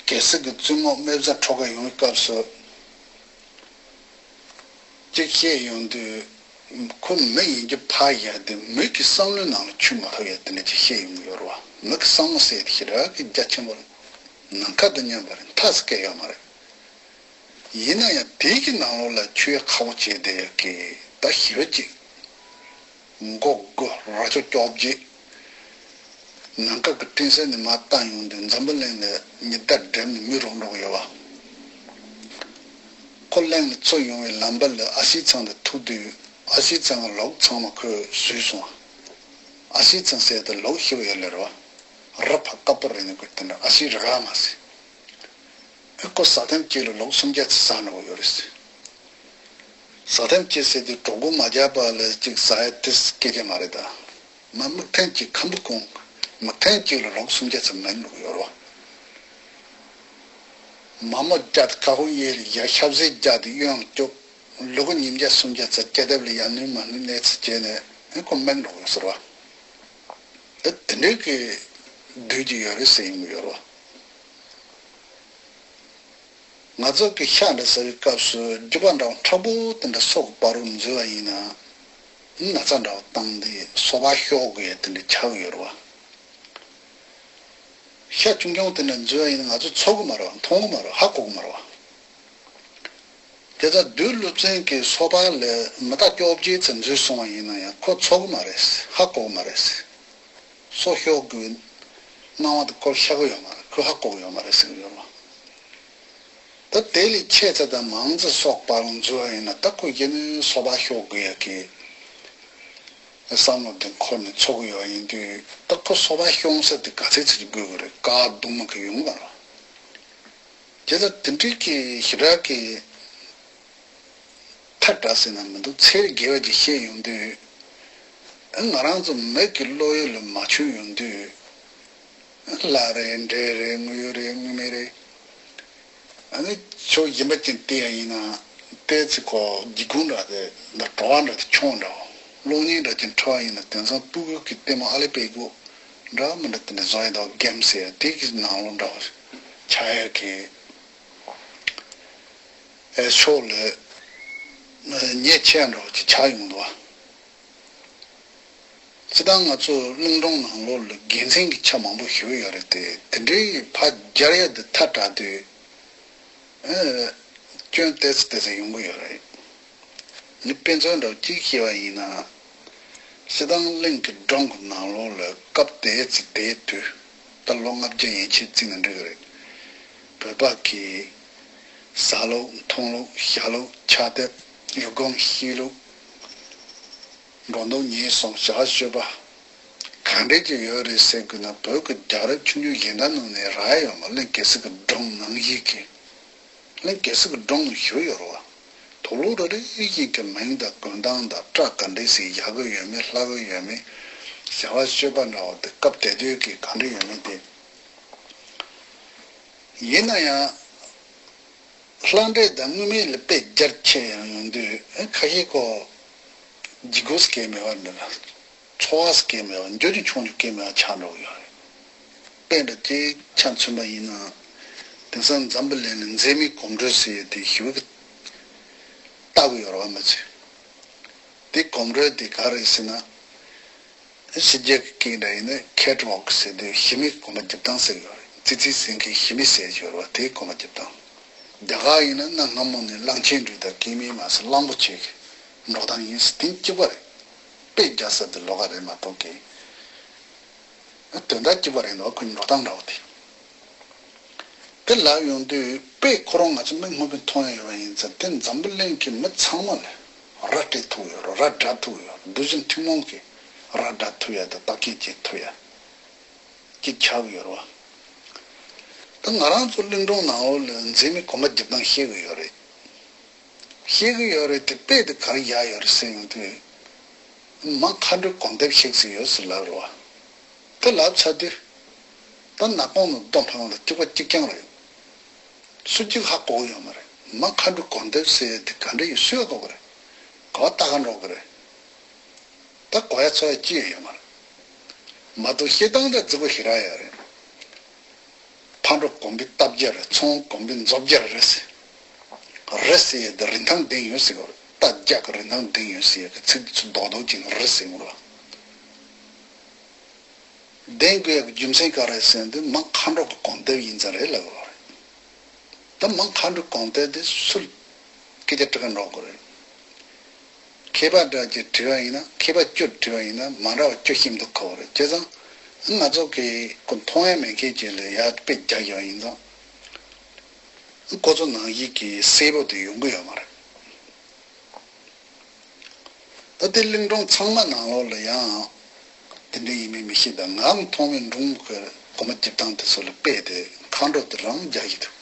གེ་སར་གྱི་བཙུན་མོ་མེ་བཟའ་འཕྲོག་ག་ཡོང་བའི་སྐབས་སུ། གཅིག་བཤད་ཡོང་དུས། ཁོ་མི་ཡིན་རྒྱུ་ཕར་བཞག་སྟེ། མི་གི་བསམ་བློའི་ནང་ལ་ཆུད་མ་ཐུབ་ཡ་དེ་འདྲ་ཅིག་བཤད་ཡོང་གི་ཡོད་རེད་བ། མི་གི་བསམ་བློ་ཟེར་དེ་ཞེ་དྲག་གི་རྒྱ་ཆེན་པོ་རེད། ནམ་མཁའ་དང་མཉམ་པ་རེད། མཐའ་སུ་བཀལ་ཡོད་མ་རེད། ཡིན་ན་ཡང་དེའི་གི་ནང་ལོགས་ལ་ཆུད་ཡ་ཁག་པོ་བྱས་བསྡད་ཡོད་ཀི། ད་ཞེ་པོ་ཅིག་མགོ་དགུ་རྭ་ཅོ་བཅོ་བརྒྱད། ནམ་མཁའ་གི་སྤྲིན་གསེབ་ནས་མར་བལྟ་ཡོང་དུས། འཛམ་བུ་གླིང་ལ་ཉི་ཟླ་བསྒྲིབས་ནས་མུན་རུབ་འགྲོ་གི་ཡོད་པ། ཁོ་གླིང་ལ་ཚུར་ཡོང་བའི་ལམ་བར་ལ་ཨ་སིའི་ཚང་དང་ཐུག་དུས། ཨ་ཤི་ཚང་གི་ལོག་ཚང་མ་ཁོས་བཟོས་སོང་བ། ཨ་ཤི་ཚང་ཟེར་དེ་ལོག་ཤི་བ་ཡོད་ལེ་རེད་བ། ར་ཕ་ཀ་པོ་རེད་ནི་ཁོས་དེ་འདྲ་ཨ་ཤི་ར་ག་མ་ཟེར། ཨེ་ཁོ་ཟ་ཐེངས་གཅིག་ལ་ལོག་སུམ་བརྒྱ་ཙམ་ཟ་འགྲོ་གི་ཡོད་རེད་ཟེར། ཟ་ཐེངས་གཅིག་ཟེར་དུས་གྲོགས་པོ་མ་རྒྱག་པ་ལ་གཅིག་ཟ་ཡ་དེ་སྐད་ཆ་མ་རེད་ད། མ་མིག་ཐེངས་གཅིག་ཁམ་བུ་གོང་། མིག་ཐེངས་གཅིག་ལ་ལོག་སུམ་བརྒྱ་ཙམ་མིན་འགྲོ་གི་ཡོད་རེད་བ། མ་མོ་རྒྱག་དེ་ཁ་ཧོ་ཡེ་ལ་ཡ་ཤབ་ཟེར་རྒྱག་དེ་གཡོན་སྐྱོབ། ལུ་གུ་ཉིས་བརྒྱ་སུམ་བརྒྱ་ཙམ་སྐྱ་དེབ་ལ་ཡར་ནུས་མར་ནུས་གནས་ཚུལ་བྱས་ནས་ཨེ་ཁོ་མིན་འགྲོ་གི་ཟེར་བ། ཨེ་དེ་འདྲའི་གི་བདུད་ཀྱི་ཡོད་རེད་ཟེར་ཡོང་གི་ཡོད་རེད་བ། ང་ཚོ་གི་ཤ་འདྲ་ཟ་བའི་སྐབས་སུ་རྒྱུ་བ་འདྲ་བ་མཁྲེགས་པོ་དེ་འདྲ་སོ་གི་བར་རུ་འཛུལ་བ་ཡིན་ན། ན་ཚ་འདྲ་བ་བཏང་སྟེ་སོ་པ་ཤོར་དགོས་ཡ་དེ་འདྲ་ཆགས་ཀྱི་ཡོད་རེད་བ། ཤ་ཆུང་ཆུང་དེ་འདྲ་འཛུལ་བ་ཡིན་ན་ང་ཚོ་ཚོར་གི་མ་རེད་བ། མཐོང་གི་མ་རེད་བ། ཧ་གོ་གི་མ་རེད་བ། དེ་ལྟར་བདུད་ཀླུ་བཙན་གྱི་སོ་པ་ལས་མི་རྟ་སྐྱོ་བོ་ཅིག་ཙམ་འཛུལ་སོང་བ་ཡིན་ན་ཡང་ཁོ་ཚོར་གི་མ་རེད། ཧ་གོ་གི་མ་རེད། སོ་ཤོར་དགོས་སྣང་བ་དེ་ཁོར་ཤར་གི་ཡོད་མ་རེད། ཁོས་ཧ་གོ་གི་ཡོད་མ་རེད་ཟེར་གི་ཡོད་རེད་བ། ད་དེ་ལས་ཆེ་ཚད་དང་མང་ཚད་སོགས་པར་འཛུལ་བ་ཡིན་ན་ད་ཁོ་ཡིན་ནའི་སོ་པ་ཤོར་དགོས་ཡ་གི་བསམ་བློ་དེ་འཁོར་ནས་འཚོ་གི་ཡོད་ཡིན་དུས་ད་ཁོ་སོ་པ་ཤོང་ས་དེ་ག་ཚད་ཚད་ཅིག་དགོས་ཀྱི་རེད། ག་གདུང་མ་གི་ཡོང་གི་མ་རེད། དེ་ལྟར་དེ་འདྲའི་གི་ཞེ་དྲག་གི་ཐལ་དྲགས་ཟེར་ན་མི་འདུག་ཚེ་རིང་དགེ་བ་ཅིག་བཤད་ཡོང་དུས། ང་རང་ཚོ་མི་གི་བློ་ཡུལ་ལ་མ་བྱུང་ཡོང་དུས། ལྷ་རེད། འདྲེ་རེད། དངོས་ཡོད་རེད། དངོས་མེད་རེད། ཨ་ནི་ཆོས་གཞན་པ་ཅན་བལྟས་ཡ་ཡིན་ན་ལྟས་ཚེ་ཁོ་སྒེའུ་ཁུང་འདྲ་དེ་འདྲ་བྲོ་བ་འདྲ་དེ་ཆུང་འདྲ་བོ། གློག་བརྙན་འདྲ་ཅན་འཁྲབ་པ་ཡིན་ན་དེང་སང་སྤུ་གུ་གི་ལྟད་མོ་ཨ་ལེ་པད་གོ་འདྲ་མི་འདྲ་དེ་འདྲ་བཟོ་ཡ་དང་གེམ་ཟེར་ཡ་དེ་གི་ནང་ལོགས་འདྲ་བོ་ཆགས་ཡ་གི་ཨེ་ཕྱོགས་ལ་ཉེས་ཆད་འདྲ་བོ་ཅིག་ཆགས་ཡོང་འདུག་བ། སྤྱིར་བཏང་ང་ཚོ་གླིང་སྒྲུང་ནང་ལོགས་ལ་དགེ་མཚན་གྱི་ཆ་མང་པོ་ཞིག་ཡོད་རེད་དེ། དེ་འདྲའི་ཕར་སྦྱར་ཡ་དེ་ཐལ་དྲགས་དུས། ཨེ། སྐྱོན་ཏོག་ཙམ་ཏོག་ཙམ་ཡོང་གི་ཡོད་རེད། ངས་དཔེ་མཚོན་འདྲ་བོ་གཅིག་བཤད་པ་ཡིན་ན། སྤྱིར་བཏང་གླིང་གི་སྒྲུང་གི་ནང་ལོགས་ལ་སྐབས་དེ་ཚེ་དེའི་དུས། ད་ལོ་ལྔ་བརྒྱ་ཡན་ཆད་བརྩིས་ན་འགྲིག་གི་རེད། བོད་པ་གིས་ཟ་ལུགས་འཐུང་ལུགས་ཞག་ལུགས་ཆགས་དེབ་ཡུལ་སྒོམ་ཤེས་ལུགས། འགྲོ་འདུག་ཉལ་སོང་བྱ་བ་སྤྱོད་པ། གང་འདྲས་ཀྱི་ཡོད་རེད་ཟེར་དགོས་ན་བོད་ཀྱི་རྒྱལ་རབས་ཆུང་ཆུང་གཞན་དག་ནང་ནས་རག་ཡ་ཡོད་མ་རེད། གལ་སྲིད་ཀྱི་སྒྲུང་ནང་བཞིན་གྱི། གླིང་གེ་སར་གྱི་སྒྲུང་ནང་བཞུགས་ཡོད་རེད་བ། དུག་ལོག་རེ་རེ་བཞིན་གྱི་མིང་དང་གོན་སྟངས་དང་སྐྲ་ག་འདྲས་ཟིག་བཞར་གི་ཡོད་མེད་ལྷག་གི་ཡོད་མེད། བྱ་བ་སྤྱོད་པ་འདྲ་བ་དེ་སྐབས་དེ་དུས་ཀྱི་ག་འདྲས་ཡོད་མེད་དེ། ཡིན་ན་ཡང་། ལྷ་འདྲེ་དང་དངོས་མེད་ལ་དཔེ་རྒྱ་ཆེ་ཡང་ཡོང་དུས་ཁ་ཤས་ཀོ། ལྗིད་ཁོག་སྐད་མེད་པ་འདི་ལ། ཚོར་བ་སྐད་མེད་པ་འགྱུར་རྒྱུ་ཆུང་རྒྱུ་སྐད་མེད་པ་ཆགས་འགྲོ་གི་ཡོད་རེད། དཔེ་འདྲ་ཅིག་ཆ་མཚོན་པ་ཡིན་ན། དེང་སང་འཛམ་བུ་གླིང་ནས་མཛེས་མའི་གོམ་བགྲོད་ཟེར་ཡས་དེ་ཞེ་པོ་ཅིག་ལྟ་གི་ཡོད་རེད་བ་མི་ཚོས། དེ་གོམ་བགྲོད་དེ་ག་རེ་ཟེར་ན། ཕྱི་རྒྱལ་གྱི་སྐད་འདྲ་ཡིན་ན་ཁེཊ་ཝོག་ཟེར་དུས་གཞི་མེད་གོམ་པ་རྒྱབ་སྟངས་ཟེར་གི་ཡོད་རེད། ཙི་ཙི་ཟེར་མཁན་གཞི་མེད་ཟེར་གྱི་ཡོད་རེད་བ། དེའི་གོམ་པ་རྒྱབ་སྟངས། རྒྱ་གར་ཡིན་ན་གནའ་སྔ་མོ་ནས་གླང་ཆེན་འགྲོས་དང་སྐྱེ་དམན་མ་ཟེར་གླང་པོ་ཆེ་གི་འགྲོ་སྟངས་ཡིན་ཟེར། དེ་གཅིག་པ་རེད། དཔེ་རྒྱག་ས་དེ་ལོགས་ཀ་རེད་མ་གཏོགས་ཀྱི། དོན་དག་གཅིག་པ་རེད་འདུག་ཁོའི་འགྲོ་སྟངས་འདྲ་བོ་དེ། དེ་ལབ་ཡོང་དུས་དཔེ་ཁོ་རང་ང་ཚོ་མིག་སྔོན་པོས་མཐོང་ཡ་ཡོད་པ་ཡིན་ཙང་དེ་འཛམ་བུ་གླིང་གི་མི་ཚང་མ་ལ་ར་སྤྲད་ཐུབ་ཡོད་རེད། ར་སྒྲ་ཐུབ་ཡོད་རེད། བདུད་བཞི་ཐུན་མོང་གི་ར་སྒྲ་ཐུབ་ཡ་དང་བརྟག་དཔྱད་བྱེད་ཐུབ་ཡ་ཅིག་ཆགས་ཀྱི་ཡོད་རེད་བ། ད་ང་རང་ཚོ་གླིང་སྒྲུང་ནང་ལོགས་ལ་མཛེས་མའི་གོམ་པ་རྒྱབ་སྟངས་ཤེས་ཀྱི་ཡོད་རེད། ཤེས་ཀྱི་ཡོད་རེད་དེ། དཔེ་དེ་ག་རེ་བཞག་ཡོད་རེད་ཟེར་ཡོང་དུས། མ་མཁའ་འགྲོའི་གོ་འདེབས་ཤིག་ཟེར་ཡོད་ཟེར་ལབ་རེད་བ། དེ་ལབ་ཚར་དུས། ད་ནག་པང་ནང་རྡོ་འཕངས་ལ་གཅིག་པ་གཅིག་རྐྱང་རེད། སུ་གཅིག་ཧ་གོ་གི་ཡོད་མ་རེད། མ་མཁའ་འགྲོའི་གོ་འདེབས་ཟེར་ཡས་དེ་ག་འདྲ་ཡོད་སུས་ཧ་གོ་གི་རེད། ག་པར་ལྟ་ག་འགྲོ་གི་རེད། ད་གོ་ཡ་ཚོར་ཡ་ཅི་ཡང་ཡོད་མ་རེད། མ་གཏོགས་བཤད་སྟངས་དེ་རྫིག་པོ་ཞེ་དྲག་ཡོད་རེད། ཕར་འགྲོ་གོམ་པའི་རྟ་བརྒྱ་རེད། ཚུར་འོང་གོམ་པའི་མཛོ་བརྒྱ་རེད་ཟེར། རེད་ཟེར་ཡས་དེ་རིན་ཐང་ལྡན་ཡོད་ཟེར་གི་རེད། རྟ་བརྒྱ་གི་རིན་ཐང་ལྡན་ཡོད་ཟེར་ཡས་གི་ཚིག་དེ་ཚོ་རྡོག་རྡོག་ཅིག་ནི་རེད་ཟེར་གི་རེད། ལྡན་དགོས་ཡག་གི་རྒྱུ་མཚན་ག་རེ་ཟེར་ན་དེ་མ་མཁའ་འགྲོ་གི་གོ་འདེབས་ཡིན་ཙང་རེད་ལབ་ཡོད་རེད། ད་མ་མཁའ་འགྲོའི་གོ་འདེབས་དེ་སུ་སྐད་ཆ་དྲི་ག་འགྲོ་དགོས་རེད། མཁས་པ་འདྲ་ཅིག་དྲི་བ་ཡིན་ན། མཁས་པ་བཅུར་དྲི་བ་ཡིན་ན་མ་འདྲ་བ་བཅུ་ཤེས་མི་ཐུབ་ཁག་པོ་རེད། བྱས་ཙང་ང་ཚོ་གི་ཁོ་མཐོང་ཡ་མེད་མཁན་ཅིག་ལ་ཡར་དཔེ་རྒྱག་ཡག་ཡིན་ཙང་། ཁོ་ཚོ་ནང་བཞིན་གྱི་གསལ་པོ་དེ་ཡོང་གི་ཡོད་མ་རེད། ད་དེ་གླིང་སྒྲུང་ཚང་མ་ནང་ལོགས་ལ་ཡང་དེ་འདྲ་ཡིན་མིན་མི་ཤེས། ད་ངའང་མཐོང་བའི་སྒྲུང་གི་གོམ་པ་རྒྱབ་སྟངས་དེ་ཚོ་ལ་དཔེ་དེ་མཁའ་འགྲོ་དེ་རང་རྒྱག་གི་འདུག་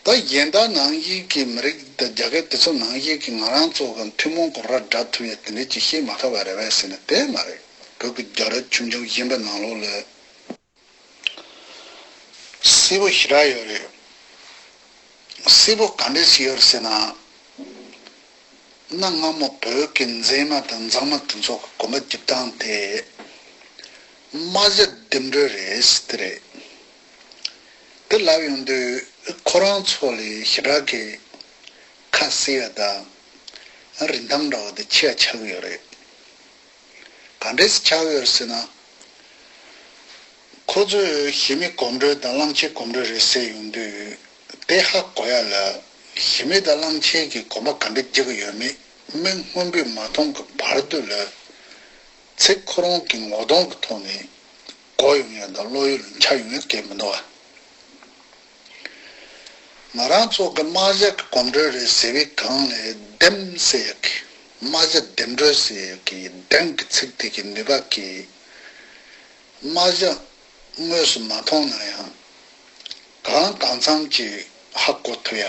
ད་གཞན་དག་ནང་བཞིན་གྱི་མི་རིགས་དང་རྒྱ་སྐད་དེ་ཚོ་ནང་བཞིན་གྱི་ང་རང་ཚོ་གི་ཐུན་མོང་གི་ར་འདྲ་ཐུབ་ཡ་དེ་འདྲ་ཅིག་ཤེས་མ་ཐུབ་པ་རེད་པས་ཟེར་ན་དེ་མ་རེད། བོད་ཀྱི་རྒྱལ་རབས་ཆུང་ཆུང་གཞན་པའི་ནང་ལོགས་ལ་སྲས་པོ་ཞེ་དྲག་ཡོད་རེད། སྲས་པོ་ག་འདྲས་ཤིག་ཡོད་རེད་ཟེར་ན། གནའ་སྔ་མོ་བོད་ཀྱི་མཛེས་མ་དང་མཛངས་མ་དེ་ཚོ་གི་གོམ་པ་རྒྱབ་སྟངས་དེ་རྨ་བྱ་ལྡེམ་འགྲོས་རེད་ཟེར་དེ་རེད། དེ་ལབ་ཡོང་དུས་ཁོ་རང་ཚོ་ལས་ཞེ་དྲག་གི་ཁ་གསལ་བ་དང་རིན་ཐང་འདྲ་བ་དེ་ཆེ་བ་ཆགས་ཀྱི་ཡོད་རེད། ག་འདྲས་ཆགས་ཡོད་ཟེར་ན། ཁོ་ཚོས་ཞི་མི་གོམ་བགྲོད་དང་གླང་ཆེན་གོམ་བགྲོད་རེད་ཟེར་ཡོང་དུས་དེ་ཧ་གོ་ཡ་ལ། ཞི་མི་དང་གླང་ཆེན་གྱི་གོམ་པ་ག་འདྲ་རྒྱག་གི་ཡོད་མེད་མི་སྔོན་པོས་མ་མཐོང་གི་བར་དུ་ལ། ཚེ་ཁོ་རང་གི་ངོ་གདོང་གི་ཐོག་ནས་གོ་ཡོང་ཡ་དང་བློ་ཡུལ་འཆར་ཡོང་ཡ་གལ་མི་འདུག་བ། ང་རང་ཚོ་གི་རྨ་བྱ་གི་གོམ་བགྲོད་རེད་ཟེར་བའི་སྒང་ལ་ལྡེམ་ཟེར་ཡག་གི། རྨ་བྱ་ལྡེམ་འགྲོས་ཟེར་ཡག་གི་ལྡེམ་གི་ཚིག་དེ་གི་ནུས་པ་གི། རྨ་བྱ་དངོས་སུ་མ་མཐོང་ན་ཡང་གང་གང་འཚམ་གྱིས་ཧ་གོ་ཐུབ་ཡ།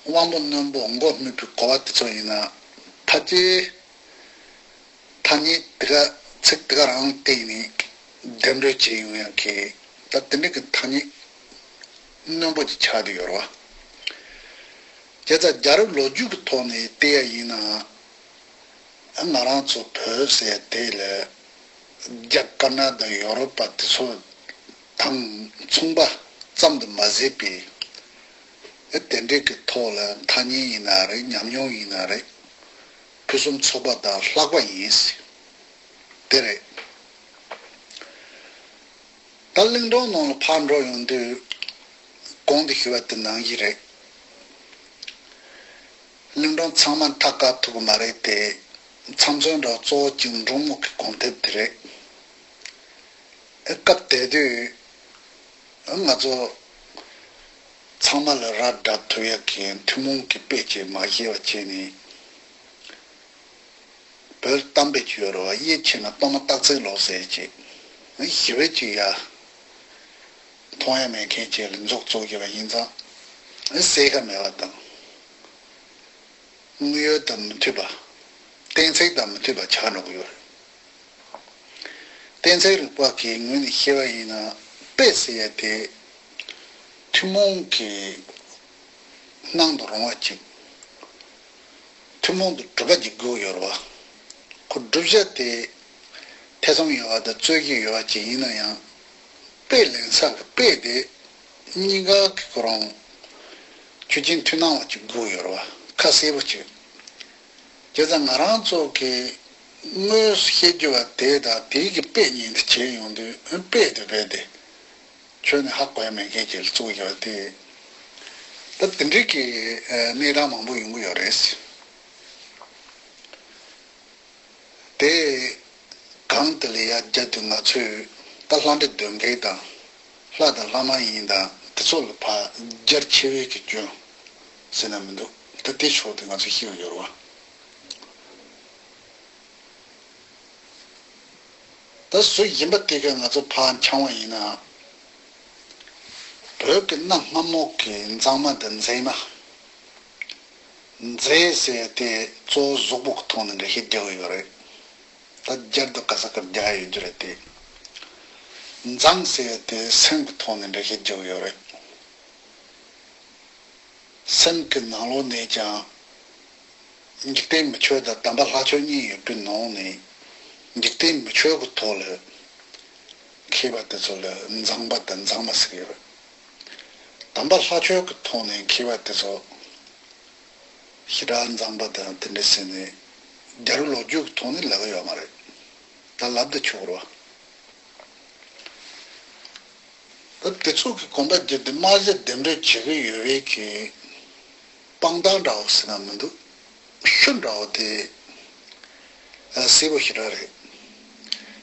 དབང་པོ་རྣོན་པོ་མགོ་རྨོངས་པའི་གོ་བ་དེ་ཚོ་ཡིན་ན་ཕལ་ཆེར། ཐ་སྙད་དེ་ག་ཚིག་དེ་ག་རང་སྟེང་ནས་ལྡེམ་འགྲོས་བྱེད་ཡོང་ཡག་གི་ད་དེ་འདྲ་གི་ཐ་སྙད་རྣོན་པོ་ཅིག་ཆགས་བསྡད་ཡོད་རེད་བ། བྱས་ཙང་རྒྱལ་རབས་ལོ་རྒྱུས་ཀྱི་ཐོག་ནས་བལྟས་ཡ་ཡིན་ན། ང་རང་ཚོ་བོད་ཟེར་དེ་ལ་རྒྱ་དཀར་ནག་དང་ཡོ་རོབ་པ་དེ་ཚོ་དང་མཚུངས་པ་ཙམ་དུ་མ་ཟད་པའི་དེ་འདྲ་གི་ཐོག་ལ་ཐ་སྙད་ཡིན་ན་རེད། ཉམས་མྱོང་ཡིན་ན་རེད། ཕུན་སུམ་ཚོགས་པ་དང་ལྷག་པ་ཡིན། དེ་རེད། ད་གླིང་སྒྲུང་ནང་ལ་ཕར་འགྲོ་ཡོང་དུས་གོང་དུ་ཞུས་པ་དེ་ནང་བཞིན་རེད། གླིང་སྒྲུང་ཚང་མ་མཐའ་བཀག་ཐུབ་ཀྱི་མ་རེད་དེ། མཚམས་མཚོན་འདྲ་གཙོ་བོ་གཅིག་འབྲུག་མོ་གི་གོམ་ཐེབས་དེ་རེད། ཨེ་སྐབས་དེ་དུས་ང་ཚོ་ཚང་མ་ལ་ར་འདྲ་ཐུབ་ཡག་གི་ཐུན་མོང་གི་དཔེ་ཅིག་མ་ཤེས་པ་བྱས་ནས། བོད་གཏམ་དཔེ་ཅིག་ཡོད་རེད་བ། གཡས་ཆེ་ན་གཏོར་མ་སྟག་རྩེ་ལོག་ཟེར་ཅིག་ཞི་བའི་ཅིག་ཡ། མཐོང་ཡ་མེད་མཁན་ཅིག་ལ་འཛུགས་བཙུགས་བྱས་པ་ཡིན་ཙང་། གསལ་ཁ་མེད་པ་དང་། དངོས་ཡོད་དང་མི་མཐུན་པ། གཏན་ཚིགས་དང་མི་མཐུན་པ་ཆགས་འགྲོ་གི་ཡོད་རེད། གཏན་ཚིགས་རིག་པ་གི་ངོས་ནས་བཤད་པ་ཡིན་ན། དཔེ་ཟེར་ཡ་དེ་ཐུན་མོང་གི་སྣང་དུ་རུང་བ་ཅིག་ཐུན་མོང་དུ་གྲུབ་པ་ཅིག་དགོས་ཡོད་རེད་བ། ཁོ་བསྒྲུབ་བྱ་དེ་ཐེ་ཚོམ་ཡོད་པ་དང་རྩོད་གཞི་ཡོད་པ་ཅིག་ཡིན་ན་ཡང་། དཔེ་ལེན་ས་གི་དཔེ་དེ་གཉིས་ཀ་གི་ཁོ་རང་ཆོས་ཅན་མཐུན་སྣང་བ་ཅིག་དགོས་ཡོད་རེད་བ། ཁ་གསལ་པོ་ཅིག་བྱས་ཙང་ང་རང་ཚོ་གི་དངོས་སུ་བཤད་རྒྱུ་བ་དེ་དང་དེའི་གི་དཔེ་གཉིས་དེ་བྱས་ཡོང་དུས་དཔེ་དེ་དཔེ་དེ་ཁྱོན་ནས་ཧ་གོ་ཡ་མེད་མཁན་ཅིག་ལ་བཙུགས་ཡོད་དེ། ད་དེ་འདྲའི་གི་གནས་སྟངས་མང་པོ་ཡོང་གི་ཡོད་རེད། དེ་གང་དེ་ལ་ཡ་རྒྱ་དུས་ང་ཚོས་ད་ལྷ་འདྲེ་སྡོད་མཁན་དང་། ལྷ་དང་ལྷ་མ་ཡིན་དང་དེ་ཚོ་ལ་ཕར་རྒྱ་ཆེ་བའི་གི་སྐྱོན་ཟེར་ན་མི་འདུག་ད་དེ་ཕྱོགས་དེ་ང་ཚོས་ཤེས་ཡོད་རེད་བ། ད་སུ་ཡིན་པ་དེ་ག་ང་ཚོ་ཕར་འཆང་བ་ཡིན་ན། བོད་ཀྱི་གནའ་སྔ་མོ་གི་མཛངས་མ་དང་མཛེས་མ། མཛེས་ཟེར་དེ་གཙོ་བོ་གཟུགས་པོ་གི་ཐོག་ནས་འགྲེལ་བཤད་རྒྱག་གི་ཡོད་རེད། ད་སྦྱར་དུ་ག་ས་ག་རྒྱག་ཡོད་རྒྱུ་རེད་དེ། མཛངས་ཟེར་དེ་སེམས་ཀྱི་ཐོག་ནས་འགྲེལ་བཤད་རྒྱག་གི་ཡོད་རེད། སེམས་ཀྱི་ནང་ལོགས་ནས་ཀྱང་། འཇིག་རྟེན་མི་ཆོས་དང་དམ་པ་ལྷ་ཆོས་གཉིས་ཡོད་པའི་ནང་ནས། འཇིག་རྟེན་མི་ཆོས་ཀྱི་ཐོག་ལ་མཁས་པ་དེ་ཚོ་ལ་མཛངས་པ་དང་མཛངས་མ་ཟེར་གྱི་ཡོད་རེད། དམ་པ་ལྷ་ཆོས་ཀྱི་ཐོག་ནས་མཁས་པ་དེ་ཚོ་ཞེ་དྲག་མཛངས་པ་དང་དེ་འདྲ་ཟེར་ནས་རྒྱལ་རབས་ལོ་རྒྱུས་ཀྱི་ཐོག་ནས་ལབ་ཀྱི་ཡོད་མ་རེད། ད་ལབ་ད་ཆོག་རེད་བ། ད་དེ་ཚོ་གི་གོམ་པ་བརྒྱབ་སྟེ་རྨ་བྱ་ལྡེམ་འགྲོས་བྱེད་ཀྱི་ཡོད་པའི་གི་དཔང་རྟགས་འདྲ་བོ་ཟེར་ན་མི་འདུག་ཤུ་འདྲ་བོ་དེ་གསལ་པོ་ཞེ་དྲག་རེད།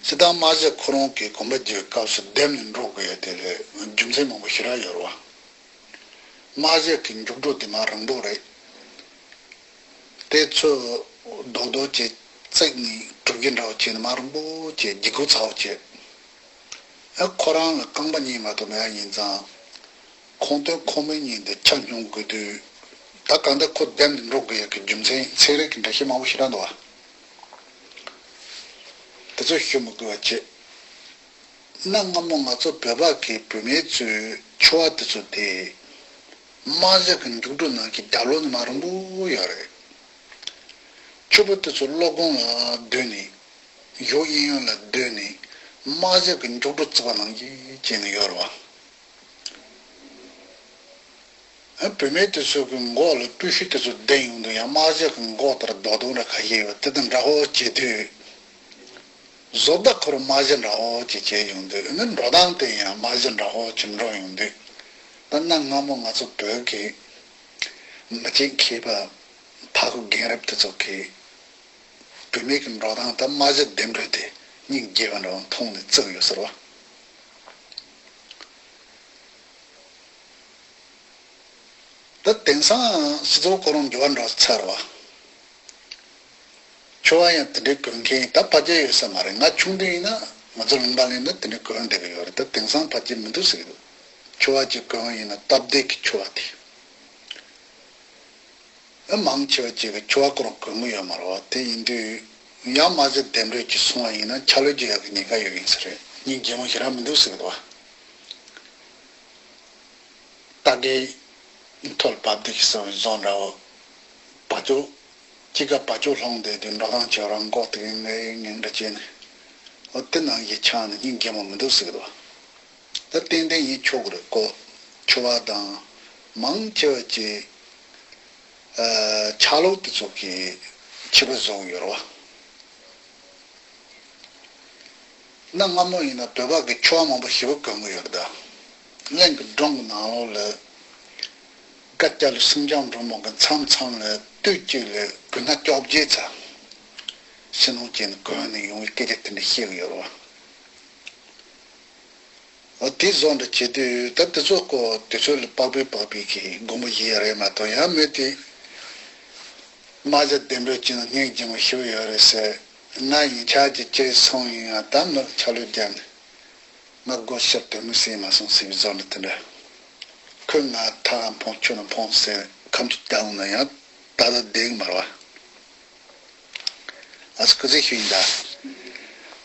སྤྱིར་བཏང་རྨ་བྱ་ཁོ་རང་གི་གོམ་པ་བརྒྱབ་སྐབས་སུ་ལྡེམ་ནས་འགྲོ་དགོས་ཡ་དེ་ལ་རྒྱུ་མཚན་མང་པོ་ཞེ་དྲག་ཡོད་རེད་བ། རྨ་བྱ་གི་མཇུག་སྒྲོ་དེ་མར་རིང་པོ་རེད། དེ་ཚོ་རྡོག་རྡོག་ཅིག་བརྩིགས་ནས་གྲུབ་རྒྱུ་འདྲ་བོ་བྱས་ནས་མར་རིང་པོ་ཅིག་ལྗིད་ཁོག་ཚ་བོ་བྱས། ཨ་ཁོ་རང་ལ་རྐང་པ་གཉིས་མ་གཏོགས་མེད་པ་ཡིན་ཙང་། ཁོང་སྟོན་ཁོང་མིན་གཉིས་འདི་ཆ་སྙོམས་དགོས་དུས། ད་གང་ལྟར་ཁོ་ལྡེམ་དུ་འགྲོ་དགོས་ཡག་གི་རྒྱུ་མཚན་ཚན་རིག་གི་འགྲེལ་བཤད་མང་པོ་ཞེ་དྲག་འདུག་བ། དེ་ཚོ་ཞུ་མི་དགོས་པ་བྱས། གནའ་སྔ་མོ་ང་ཚོ་བོད་པ་གི་བུད་མེད་ཚོའི་ཕྱུ་པ་དེ་ཚོ་དེ། རྨ་བྱ་གི་མགྱོགས་འགྲོ་ནང་གི་རྒྱབ་ལོགས་ནས་མར་རིང་པོ་ཡོད་རེད། ཕྱུ་པ་དེ་ཚོ་གློག་སྒང་ལ་སྡོད་ནས། གཞོགས་གཡས་གཡོན་ལ་སྡོད་ནས། རྨ་བྱ་གི་མགྱོགས་འགྲོ་བརྩི་བ་ནང་བཞིན་བྱས་ནས་ཡོད་རེད་བ། ཨ་བུད་མེད་དེ་ཚོ་གི་མགོ་ལ་སྤོས་ཤུན་དེ་ཚོ་བསྡད་ཡོང་དུས་ཡང་རྨ་བྱ་གི་མགོ་ལྟར་རྡོག་རྡོག་འདྲ་ཁ་ཤས་ཡོད་དེ་དང་འདྲ་བོ་བྱེད་དུས། བཟོ་ལྟ་ཁོ་རང་རྨ་བྱ་འདྲ་བོ་ཅིག་བྱས་ཡོང་དུས་ནི་འགྲོ་སྟངས་དེ་ཡང་རྨ་བྱ་འདྲ་བོ་ཅིག་འགྲོ་ཡོང་དུས། ད་གནའ་སྔ་མོ་ང་ཚོ་བོད་ཀྱི་མི་སྐྱ་མཁས་པ་ཕ་ཁུ་རྒན་རབས་དེ་ཚོ་གིས་བུད་མེད་ཀྱི་འགྲོ་སྟངས་དང་རྨ་བྱ་ལྡེམ་འགྲོས་དེ་སྙིང་རྗེ་བ་འདྲ་བོ་མཐོང་ནས་བརྩིགས་ཡོད་ཟེར་བ། ད་དེང་སང་སྤྱི་ཚོགས་ཁོ་རང་འགྱུར་བ་འགྲོ་ཚར་བ། ཕྱུ་པ་ཡང་དེ་འདྲའི་གོན་མཁན་ད་ཕལ་ཆེར་ཡོད་ས་མ་རེད། ང་ཆུང་དུས་ཡིན་ན་ང་ཚོ་ལུང་པ་ལ་ཡིན་ན་དེ་འདྲའི་གོན་བསྡད་ཀྱི་ཡོད་རེད། ད་དེང་སང་ཕལ་ཆེར་མི་འདུག་ཟེར་གྱི་འདུག་ཕྱུ་པ་ཅིག་གོན་པ་ཡིན་ན་སྟབས་བདེ་གི་ཕྱུ་པ་དེ། ཨ་མང་ཆེ་བ་ཅིག་གིས་ཕྱུ་པ་ཁོ་རང་གོན་གྱི་ཡོད་མ་རེད་བ། དེ་ཡིན་དུས་ཡང་རྨ་བྱ་ལྡེམ་འགྲོས་ཅིག་སོང་བ་ཡིན་ན་ཆ་ལུགས་ཅིག་ཡག་གི་ཉེན་ཁ་ཡོད་ཡིན་ས་རེད། སྙིང་རྗེ་མོ་ཞེ་དྲག་མི་འདུག་ཟེར་གྱི་འདུག་བ། སྟག་གི་ཐོད་བབས་དེ་གི་སོང་བཟོ་འདྲ་བོ། བ་ཅོ། དཔྱིད་ཀ་བ་ཅོ་སློང་བསྡད་དུས་འགྲོ་སྟངས་བྱེད་རང་མགོ་དེ་གི་ངའི་ངན་འདྲ་བྱས་ནས། འོ་དེ་ནང་བཞིན་ཆགས་ནས་སྙིང་རྗེ་མོ་མི་འདུག་ཟེར་གྱི་འདུག་བ། ད་ཏན་ཏན་ཡིན་ཆོག་གི་རེད་ཀོ། ཕྱུ་པ་དང་མང་ཆེ་བ་ཅིག་ཨ་ཆ་ལུགས་དེ་ཚོ་གི་ཕྱུ་པ་བཟོ་གི་ཡོད་རེད་བ། གནའ་སྔ་མོ་ཡིན་ན་བོད་པ་གི་ཕྱུ་པ་མང་པོ་ཞེ་པོ་གོན་གི་ཡོད་རེད་ད། གླིང་གི་སྒྲུང་གི་ནང་ལོགས་ལ། བཀའ་རྒྱ་ལོ་སེང་ལྕམ་འབྲུག་མོ་གི་མཚམས་མཚམས་ལ་སྟོད་ཅིག་ལ་གོས་སྣ་བཅོ་བརྒྱད་ཙམ་ཕྱི་ནང་བཅས་ནས་གོན་ནས་ཡོང་བའི་སྐད་ཆ་དེ་འདྲ་བཤད་གི་ཡོད་རེད་བ། འོ་དེ་བཟོ་འདྲ་བྱེད་དུས་ད་དེ་ཚོ་ཀོ་དུས་ཚོད་ལ་དཔག་པའི་དཔག་པའི་གི་དགོངས་པ་བཞེས་ཡ་རེད་མ་གཏོགས་ཡང་མི་དེ། རྨ་བྱ་ལྡེམ་འགྲོས་ཅན་སྙིང་རྗེ་མོ་ཞེ་པོ་ཡོད་རེད་ཟེར། ང་ཡིན་ཆགས་ཀྱི་ཅེས་སོང་ཡིན་ཡང་ད་མི་ཆ་ལུགས་བརྒྱབ་ནས་ང་སྒོ་ཕྱིར་དོན་མི་སྲིད་མ་སོང་ཟེར་བའི་བཟོ་འདྲ་དེ་འདྲ། ཁོས་ང་ཐག་འཕོང་ཆུ་ནང་འཕོང་ཟེར་ཁ་མཆུ་བཏང་ན་ཡང་ད་ལྟ་བསྡད་ཀྱི་མ་རེད་བ། ཨ་སྐུ་ཚེ་ཞུ་ཡིན་ད།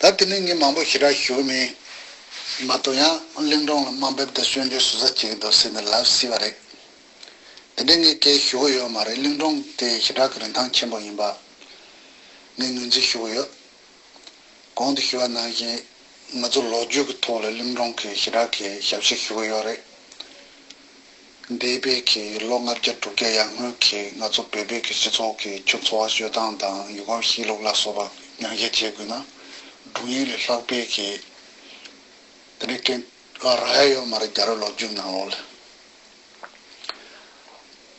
ད་དེ་ནས་ངས་མང་པོ་ཞེ་དྲག་ཞུ་གི་མིན། མ་གཏོགས་ཡང་གླིང་སྒྲུང་ལ་དམའ་འབེབས་དང་སྐྱོན་བརྗོད་ཟུར་ཟ་བྱེད་ཀྱི་འདུག་ཟེར་ནས་ལབ་སྲིད་པ་རེད། དེ་འདྲ་ངས་སྐད་ཞུ་གི་ཡོད་མ་རེད། གླིང་སྒྲུང་དེ་ཞེ་དྲག་གི་རིན་ཐང་ཆེན་པོ་ཡིན་པ་ངས་ངོས་འཛིན་ཞུ་གི་ཡོད། གོང་དུ་ཞུ་བ་ནང་བཞིན་ང་ཚོ་ལོ་རྒྱུས་ཀྱི་ཐོག་ལ་གླིང་སྒྲུང་གི་ཞེ་དྲག་གི་ཞབས་ཕྱི་ཞུ་གི་ཡོད་རེད། འདས་པའི་གི་ལོ་ལྔ་བརྒྱ་དྲུག་བརྒྱ་ཡར་སྔོན་གྱི་ང་ཚོ་བོད་པའི་གི་སྤྱི་ཚོགས་ཀྱི་ཆོས་འཚོ་བ་སྤྱོད་སྟངས་དང་ཡུལ་ཁམས་གཤིས་ལུགས་ལ་སོགས་པ་ཉམས་ཞིབ་བྱེད་དགོས་ན། སྒྲུང་ཡིག་ལས་ལྷག་པའི་གི་དེ་འདྲའི་སྐད་རག་ཡ་ཡོད་མ་རེད། རྒྱལ་རབས་ལོ་རྒྱུས་ནང་ལོགས་ལ།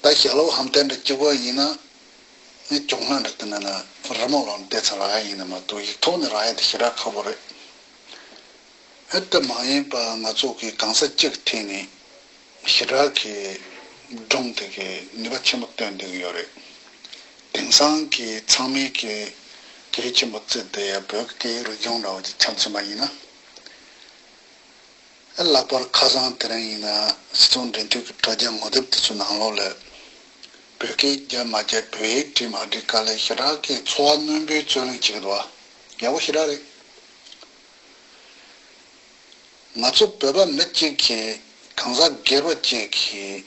ད་ཞྭ་ལུ་ཧམ་ཏན་འདྲ་གཅིག་པོ་ཡིན་ན། ནི་གྱོང་ལྷ་འདྲ་དེ་ན་ན་རི་མོ་ལོག་ནས་བལྟས་ཚར་རག་ཡ་ཡིན་ན་མ་གཏོགས་ཡིག་ཐོག་ནས་རག་ཡ་དེ་ཞེ་དྲག་ཁག་པོ་རེད། ཨེ་དེ་མ་ཡིན་པ་ང་ཚོ་གི་གང་ཟག་གཅིག་གི་ཐད་ནས་ཞེ་དྲག་གི་སྒྲུང་དེ་གི་ནུས་པ་ཆེན་པོ་བཏོན་བསྡད་ཀྱི་ཡོད་རེད། དེང་སང་གི་ཚང་མས་གི་གལ་ཆེན་པོ་བརྩི་བསྡད་ཡ་བོད་ཀྱི་སྐད་ཡིག་རིག་གཞུང་འདྲ་བོ་ཅིག་ཆ་མཚོན་པ་ཡིན་ན། ལྷག་པར་ཁ་སང་དེ་རིང་ཡིན་ན་སྤྱི་ཚོགས་འབྲེལ་མཐུད་ཀྱི་དྲ་རྒྱ་ངོ་དེབ་དེ་ཚོའི་ནང་ལོགས་ལ། བོད་སྐད་རྒྱབ་མ་རྒྱབ་བོད་ཡིག་བྲིས་མ་བྲིས་སྐབས་ལ་ཞེ་དྲག་གི་ཚོར་བ་རྣོན་པོའི་རྩོད་གླེང་བྱེད་ཀྱི་འདུག་བ། ཡག་པོ་ཞེ་དྲག་རེད། ང་ཚོ་བོད་པ་མི་གཅིག་གིས་གང་ཟག་སྒེར་པ་གཅིག་གིས་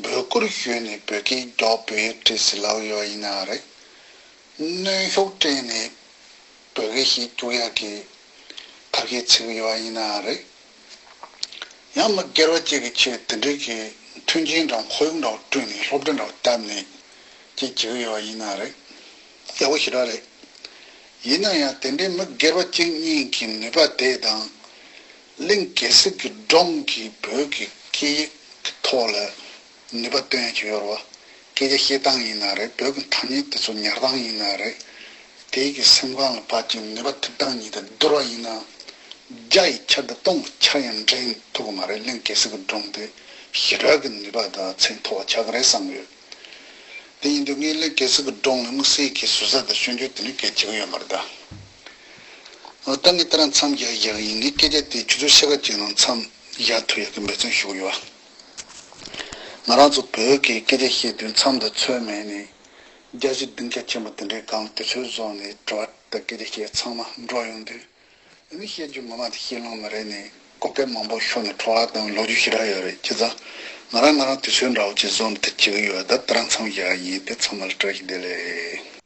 འབོད་སྐུལ་ཞུས་ནས་བོད་སྐད་རྒྱོབ་བོད་ཡིག་བྲིས་ཟེར་ལབ་ཡོད་ཡིན་ན་རེད། གནོན་ཤུགས་སྤྲད་ནས་བོད་སྐད་བཤད་བཅུག་ཡག་གི་ཐབས་ཤེས་བྱེད་ཀྱི་ཡོད་པ་ཡིན་ན་རེད། ཡང་མི་སྒེར་པ་གཅིག་གི་ཆེད་དེ་འདྲའི་གི་མཐུན་རྐྱེན་འདྲ་ཁོར་ཡུག་འདྲ་བསྐྲུན་ནས་སློབ་གྲྭ་འདྲ་བཏབ་ནས་ཅིག་བྱེད་ཀྱི་ཡོད་པ་ཡིན་ན་རེད། ཡག་པོ་ཞེ་དྲག་རེད། ཡིན་ན་ཡང་དེ་འདྲའི་མི་སྒེར་པ་གཅིག་གཉིས་ཀྱི་ནུས་པ་དེ་དང་། གླིང་གེ་སར་གྱི་སྒྲུང་གིས་བོད་ཀྱི་སྐད་ཡིག་གི་ཐོག་ལ་ནུས་པ་བཏོན་ཡག་ཅིག་ཡོད་རེད་བ། སྐད་ཆ་བཤད་སྟངས་ཡིན་ན་རེད། བོད་ཀྱི་ཐ་སྙད་དེ་ཚོ་ཉར་སྟངས་ཡིན་ན་རེད། དེའི་གི་སེམས་ཁམས་ལ་ཕར་ཅིག་ནུས་པ་ཐེབས་སྟངས་ཉིད་དེ་བསྡུར་བ་ཡིན་ན། བརྒྱ་ཡི་ཆ་དང་སྟོང་གི་ཆ་ཡང་འདྲེན་ཐུབ་ཀྱི་མ་རེད། གླིང་གེ་སར་གྱི་སྒྲུང་དེ་ཞེ་དྲག་གི་ནུས་པ་དང་མཚན་ཐོགས་ཆགས་ཀྱི་རེད་བསམ་གྱི་ཡོད། དེ་ཡིན་དུས་ངས་ལས་གལ་སྲིད་ཀྱི་སྒྲུང་ནི་དམིགས་བསལ་གྱི་ཟུར་ཟ་དང་སྐྱོན་བརྗོད་དེ་འདྲ་གལ་ཆེ་གི་ཡོད་མ་རེད་ད། འོ་ད་ངས་དེ་རང་མཚམས་བཞག་བཞག་ཡིན། ངས་སྐད་ཆ་དེ་ཆུ་ཚོད་ཕྱེད་ཀ་ཅིག་ནང་མཚམས་བཞག་ཐུབ་ཡག་གི་འབད་བརྩོན་ཞུ་གི་ཡོད། ང་རང་ཚོ་བོད་ཀྱི་སྐད་ཆ་བཤད་དུས་མཚམས་དང་ཚོད་མེད་ནས་རྒྱ་གཞི་སྡིངས་ཆ་ཆེན་པོ་དེ་འདྲའི་སྒང་དུས་ཚོད་བཟུང་ནས་དྲི་བ་དང་སྐད་ཆ་བཤད་ཚང་མ་འགྲོ་ཡོང་དུས། ཨ་ནི་བཤད་རྒྱུ་ངོ་མ་དེ་བཤད་ལོང་མ་རེད་ནས་གོ་སྐབས་མང་པོ་ཤོར་ནས་འཕྲོ་བརླག་དང་ལོ་རྒྱུས་ཞེ་དྲག་ཡོད་རེད། བྱས་ཙང་ང་རང་ང་རང་དུས་ཚོད་འདྲ་བོ་ཅིག་བཟུང་ནས་དེ་བྱེད་ཀྱི་ཡོད། ད་དེ་རང་མཚམས་བཞག་ཡིན། དེ་ཚང་མ་ལ་བཀྲ་ཤིས་བདེ་ལེགས།